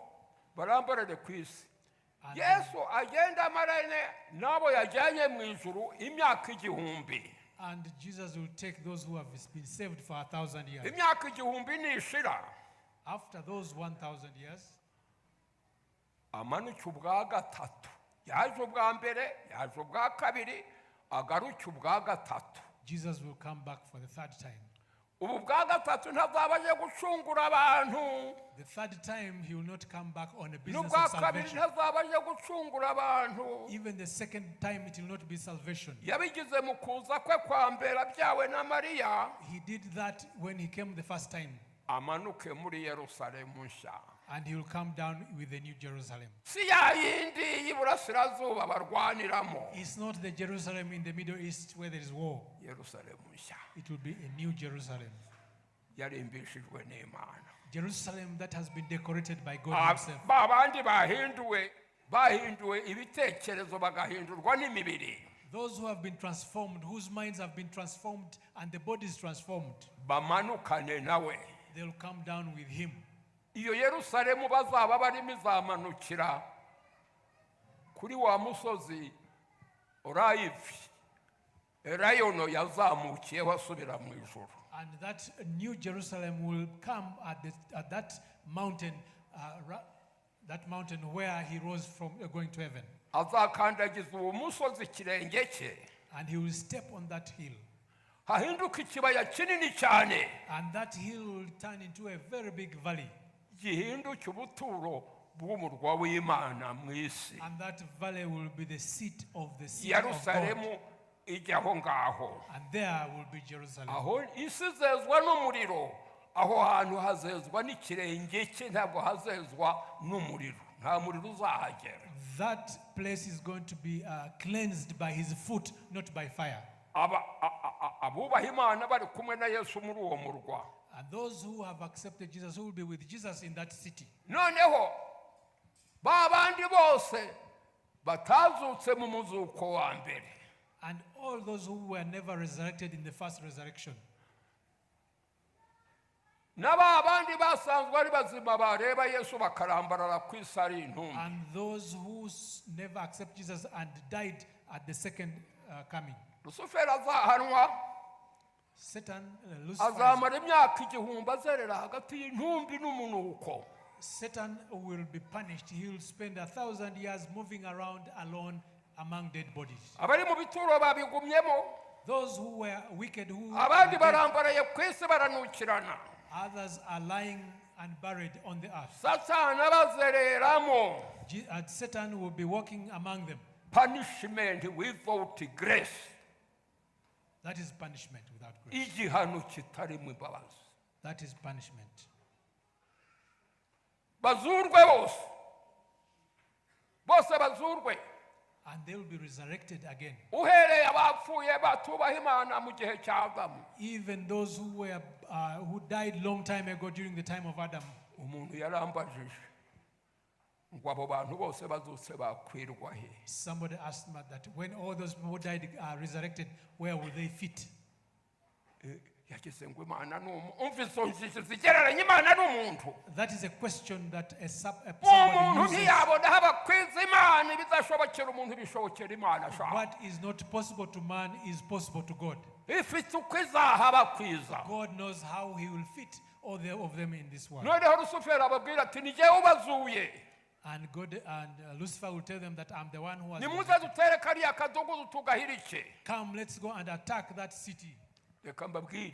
barambarare ku isi. And Yesu agenda amarane n'abo yajyanye mu ijuru imyaka 1000. And Jesus will take those who have been saved for 1,000 years. Imyaka 1000 nishira, After those 1,000 years, amanuke ubwa gatatu. Yaje ubwa mbere, yaje ubwa kabiri, agaruke ubwa gatatu. Jesus will come back for the third time. Ubu bwa gatatu ntazaba aje gucungura abantu. The third time, he will not come back on a business N'ubwa of kabiri salvation. ntazaba aje gucungura abantu. Even the second time, it will not be salvation. Yabigize mu kuza kwe kwa mbere abyawe na Mariya. He did that when he came the first time, Amanuke muri Yerusalemu nshya. And he will come down with the new Jerusalem. Si ya yindi y'iburasirazuba barwaniramo. It's not the Jerusalem in the Middle East where there is war. Yerusalemu nshya It will be a new Jerusalem. Yarimbishijwe n'Imana. Jerusalem that has been decorated by God Ah, Himself. ba bandi bahinduwe bahinduwe ibitekerezo bagahindurwa n'imibiri Those who have been transformed, whose minds have been transformed and the bodies transformed, bamanukane nawe. They'll come down with Him. Iyo Yerusalemu bazaba barimo izamanukira kuri wa musozi Orayivi Erayono yazamukiyeho asubira mu ijuru. And that new Jerusalem will come at that mountain, that mountain where he rose from going to heaven. Azakandagiza uwo musozi ikirenge cye. And he will step on that hill. Hahinduka ikibaya kinini cyane. And that hill will turn into a very big valley. Gihinduke ubuturo bw'umurwa w'Imana mu isi. And that valley will be the seat of the city of God. Yerusalemu ijya aho ngaho. And there will be Jerusalem. Aho isi izezwa n'umuriro aho hantu hazezwa n'ikirenge cye ntabwo hazezwa n'umuriro nta muriro uzahagera. That place is going to be cleansed by his foot, not by fire. Aba- a- a- a- abubaha Imana bari kumwe na Yesu muri uwo murwa. And those who have accepted Jesus, who will be with Jesus in that city. Noneho ba bandi bose batazutse mu muzuko wa mbere And all those who were never resurrected in the first resurrection. Na ba bandi basanzwe ari bazima bareba Yesu bakarambarara ku isi ari intumbi. And those who never accept Jesus and died at the second coming. Rusuferi azahanwa. Satan, Lucifer, Azamara imyaka igihumbi azerera hagati y'intumbi n'umunuko. Satan will be punished. He will spend 1,000 years moving around alone among dead bodies. Abari mu bituro babigumyemo. Those who were wicked, who Abandi are dead, barambaraye ku isi baranukirana. Others are lying and buried on the earth. Satani abazereramo. Satan will be walking among them. Punishment without grace. That is punishment without grace. Igihano kitarimo imbabazi. That is punishment. Bazurwe bose bose bazurwe. And they will be resurrected again. Uhereye abapfuye batubaha Imana mu gihe cya Adamu. Even those who died long time ago during the time of Adam. Umuntu yarambajije ngo abo bantu bose bazutse bakwirwa he? Somebody asked me that when all those people who died are resurrected, where will they fit? Eh, yagize ngo Imana ni umuntu umva izo njiji zigereranya Imana n'umuntu. That is a question that somebody Umuntu uses. ntiyabona aho abakwiza Imana ibidashobokera umuntu bishobokera Imana ashaka. What is not possible to man is possible to God. Ifite uko izaha abakwiza. God knows how he will fit all of them in this world. Noneho Rusuferi ababwira ati ni jyewe ubazuye. And God and Lucifer will tell them that I'm the one who has Nimuze dutere kariya kadugudu tugahirike. Come, let's go and attack that city. Reka mbabwire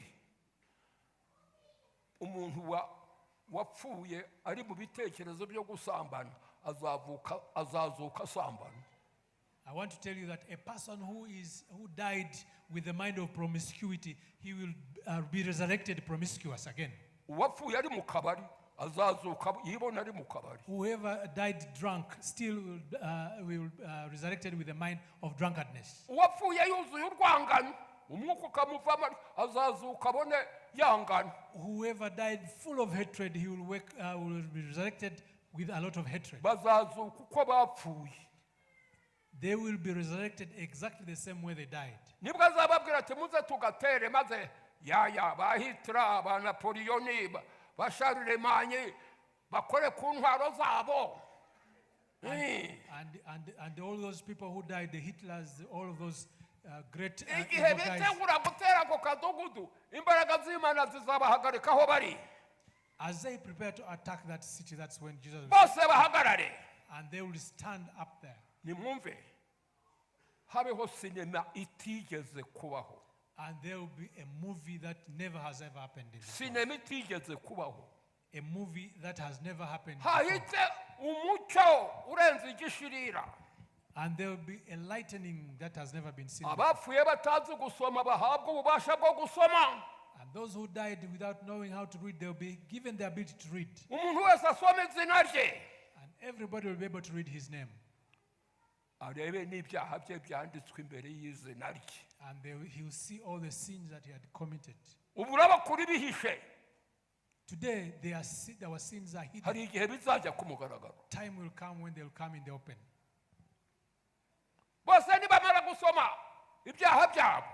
umuntu wa wapfuye ari mu bitekerezo byo gusambana azavuka azazuka asambana. I want to tell you that a person who died with the mind of promiscuity, he will be resurrected promiscuous again. Uwapfuye ari mu kabari azazuka yibona ari mu kabari. Whoever died drunk still will resurrected with the mind of drunkenness. Uwapfuye yuzuye urwangano umwuka ukamuvamo azazuka abone yangana. Whoever died full of hatred, he will be resurrected with a lot of hatred. Bazazuka uko bapfuye. They will be resurrected exactly the same way they died. Nibwo azababwira ati muze tugatere maze yaya ba Hitler ba Napoleon ba- ba Charlemagne bakore ku ntwaro zabo. Eh. And all those people who died, the Hitlers, all of those great Igihe evil guys, bitegura gutera ako kadugudu imbaraga z'Imana zizabahagarika aho bari. As they prepare to attack that city, that's when Jesus will, Bose bahagarare. And they will stand up there. Nimwumve habeho sinema itigeze kubaho. And there will be a movie that never has ever happened in this world. Sinema itigeze kubaho. A movie that has never happened before. Hahite umucyo urenze igishirira. And there will be a lightning that has never been seen before. Abapfuye batazi gusoma bahabwa ububasha bwo gusoma. And those who died without knowing how to read, they'll be given the ability to read. Umuntu wese asoma izina rye. And everybody will be able to read his name. Arebe n'ibyaha bye byanditswe imbere y'izina rye. And he will see all the sins that he had committed. Ubu urabakura ibihishe. Today, our sins are hidden. Hari igihe bizajya ku mugaragaro. Time will come when they'll come in the open. Bose nibamara gusoma ibyaha byabo,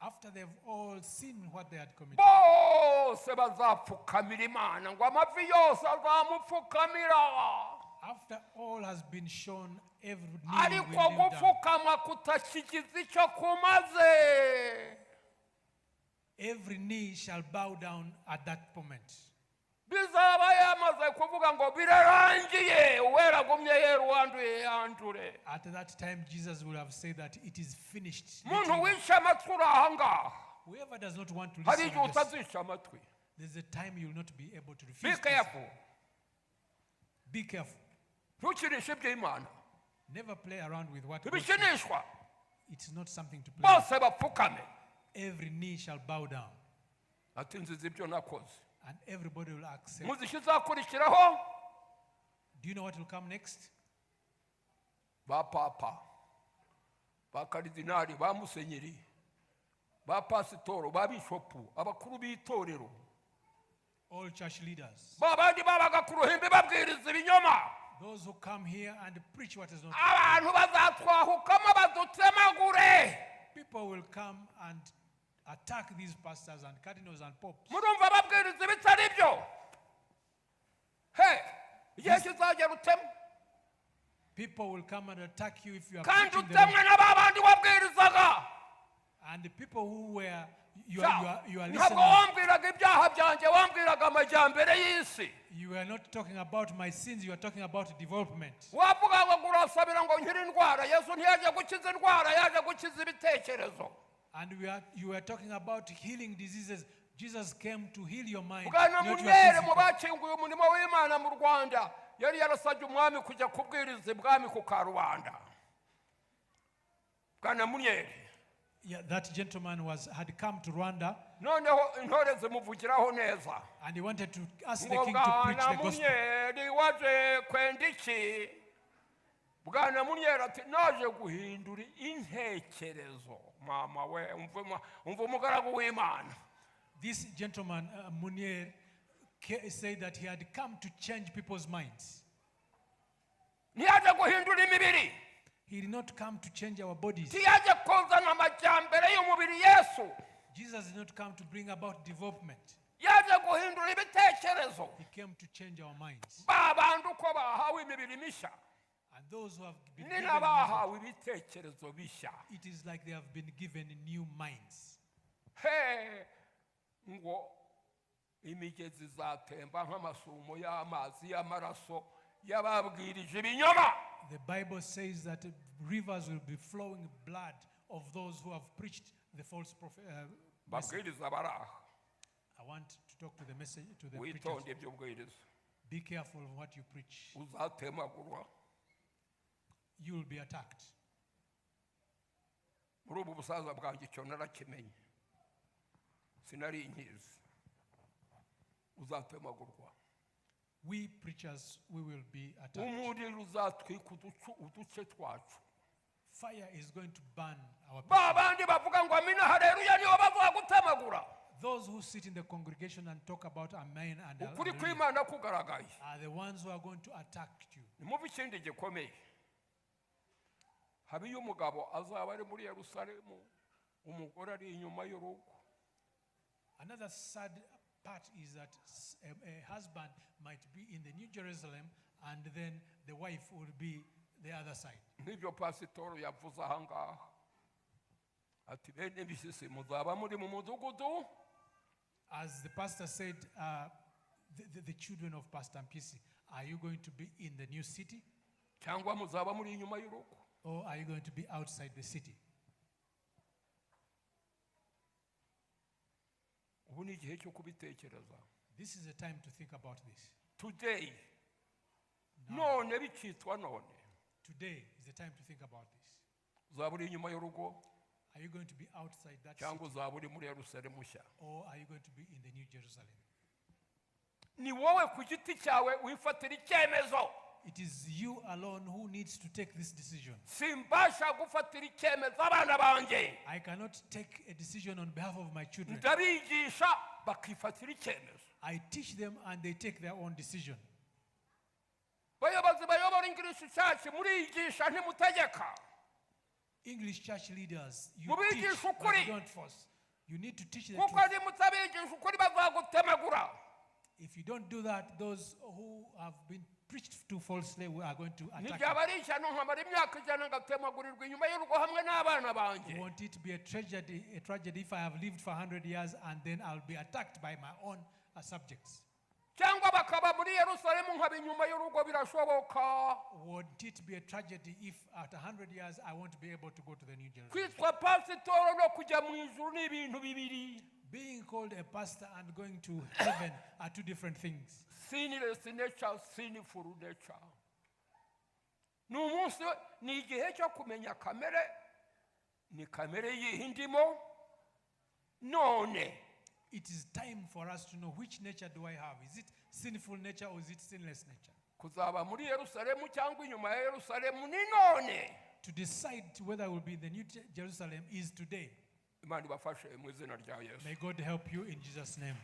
After they've all seen what they had committed, bose bazapfukamira Imana ngo amavi yose azamupfukamira. After all has been shown, every knee will Ariko kneel down. gupfukama kutakigize icyo kumaze. Every knee shall bow down at that moment. Bizaba yamaze kuvuga ngo birarangiye, uwera agumye yera, uwanduye yandure. At that time, Jesus will have said that it is finished. Muntu wica amatwi uri aha ngaha, Whoever does not want to hari listen, igihe and just- utazica amatwi. There's a time you will not be able to Be refuse to listen. careful. Be careful. Ntukinishe iby'Imana. Never play around with what God says. Ibikinishwa. It's not something to play with. Bose bapfukame. Every knee shall bow down, Ati nziza ibyo nakoze. And everybody will accept. Muzi ikizakurikiraho? Do you know what will come next? Ba papa, ba karidinali, ba musenyeri, ba pasitoro, ba bishopu, abakuru b'itorero, All church leaders, ba bandi babaga ku ruhimbi babwiriza ibinyoma, those who come here and preach what is not. Abantu bazatwahukamo badutemagure. People will come and attack these pastors and cardinals and popes. Murumva babwiriza ibitari byo he, igihe kizagera utema. People will come and attack you if you are Kandi preaching the utemwe wrong. na ba bandi wabwirizaga. And the people who were you are, you are, you are Ntabwo listening. wambwiraga ibyaha byanjye, wambwiraga amajyambere y'isi. You are not talking about my sins. You are talking about development. Wavuga ngo urasabira ngo nkire indwara, Yesu ntiyaje gukiza indwara, yaje gukiza ibitekerezo. And you are talking about healing diseases. Jesus came to heal your mind, Bwana not your Munere mu physical. bakinguye umurimo w'Imana mu Rwanda yari yarasabye umwami kujya kubwiriza ibwami ku karubanda, bwana Munyeri. Yeah, that gentleman was had come to Rwanda Noneho intore zimuvugiraho neza and he wanted to ask the ngo king to preach bwana the gospel. Munyeri waje kwenda iki? Bwana Munyeri ati naje guhindura intekerezo. Mama we, umva umva umugaragu w'Imana. This gentleman, Munier, said that he had come to change people's minds. Ntiyaje guhindura imibiri. He did not come to change our bodies. Ntiyaje kuzana amajyambere y'umubiri Yesu. Jesus did not come to bring about development. Yaje guhindura ibitekerezo. He came to change our minds. Ba bandi uko bahawe imibiri mishya, And those who have been ni given new, n'abahawe ibitekerezo bishya. It is like they have been given new minds. He ngo imigezi izatemba nk'amasumo y'amazi y'amaraso y'ababwirije ibinyoma. The Bible says that rivers will be flowing blood of those who have preached the false prophet. Message. Babwiriza bari aha, I want to talk to the message to the preachers. Witonde ibyo ubwiriza. Be careful of what you preach. Uzatemagurwa. You will be attacked. Muri ubu busaza bwanjye icyo narakimenye, sinari nkizi, uzatemagurwa. We preachers, we will be attacked. Umuriro uzatwika uduce twacu. Fire is going to burn our Ba people. bandi bavuga ngo amina hareruya nibo bavuga gutemagura. Those who sit in the congregation and talk about amen and Ukuri hallelujah kw'Imana kugaragaye. Are the ones who are going to attack you. Nimuve ikindi gikomeye haba iyo umugabo azaba ari muri Yerusalemu, umugore ari inyuma y'urugo. Another sad part is that a husband might be in the New Jerusalem and then the wife will be the other side. Nk'ibyo pasitoro yavuze aha ngaha ati bene bisisi muzaba muri mu mudugudu. As the pastor said, the children of Pastor Mpisi, are you going to be in the new city cyangwa muzaba muri inyuma y'urugo? Or are you going to be outside the city? Ubu ni igihe cyo kubitekereza. This is a time to think about this. Today, none bikitwa none. Today is the time to think about this. Uzaba uri inyuma y'urugo Are you going to be outside that cyangwa city uzaba uri muri Yerusalemu nshya? Or are you going to be in the New Jerusalem? Ni wowe ku giti cyawe wifatira icyemezo. It is you alone who needs to take this decision. Simbasha gufatira icyemezo abana banjye. I cannot take a decision on behalf of my children. Ndabigisha bakifatira icyemezo. I teach them and they take their own decision. Bayobozi bayobora English Church, murigisha, ntimutegeka. English church leaders, you Mubigishe teach, but ukuri. You don't force. You need to teach the Kuko truth. nimutabigisha ukuri bazagutemagura. If you don't do that, those who have been preached to falsely are going to attack Ntibyaba you. ari ishyano nkamara imyaka 100 ngatemagurirwa inyuma y'urugo hamwe n'abana banjye? Won't it be a tragedy if I have lived for 100 years and then I'll be attacked by my own subjects? Cyangwa bakaba muri Yerusalemu nkaba inyuma y'urugo, birashoboka. Won't it be a tragedy if at 100 years I won't be able to go to the New Jerusalem? Kwitwa pasitoro no kujya mu ijuru ni ibintu bibiri. Being called a pastor and going to heaven are two different things. Sinless nature, sinful nature. Ni umunsi, ni igihe cyo kumenya kamere, ni kamere yihe ndimo none? It is time for us to know which nature do I have. Is it sinful nature or is it sinless nature? Kuzaba muri Yerusalemu cyangwa inyuma ya Yerusalemu ni none. To decide whether I will be in the New Jerusalem is today. Imana ibafashe mu izina rya Yesu. May God help you in Jesus' name.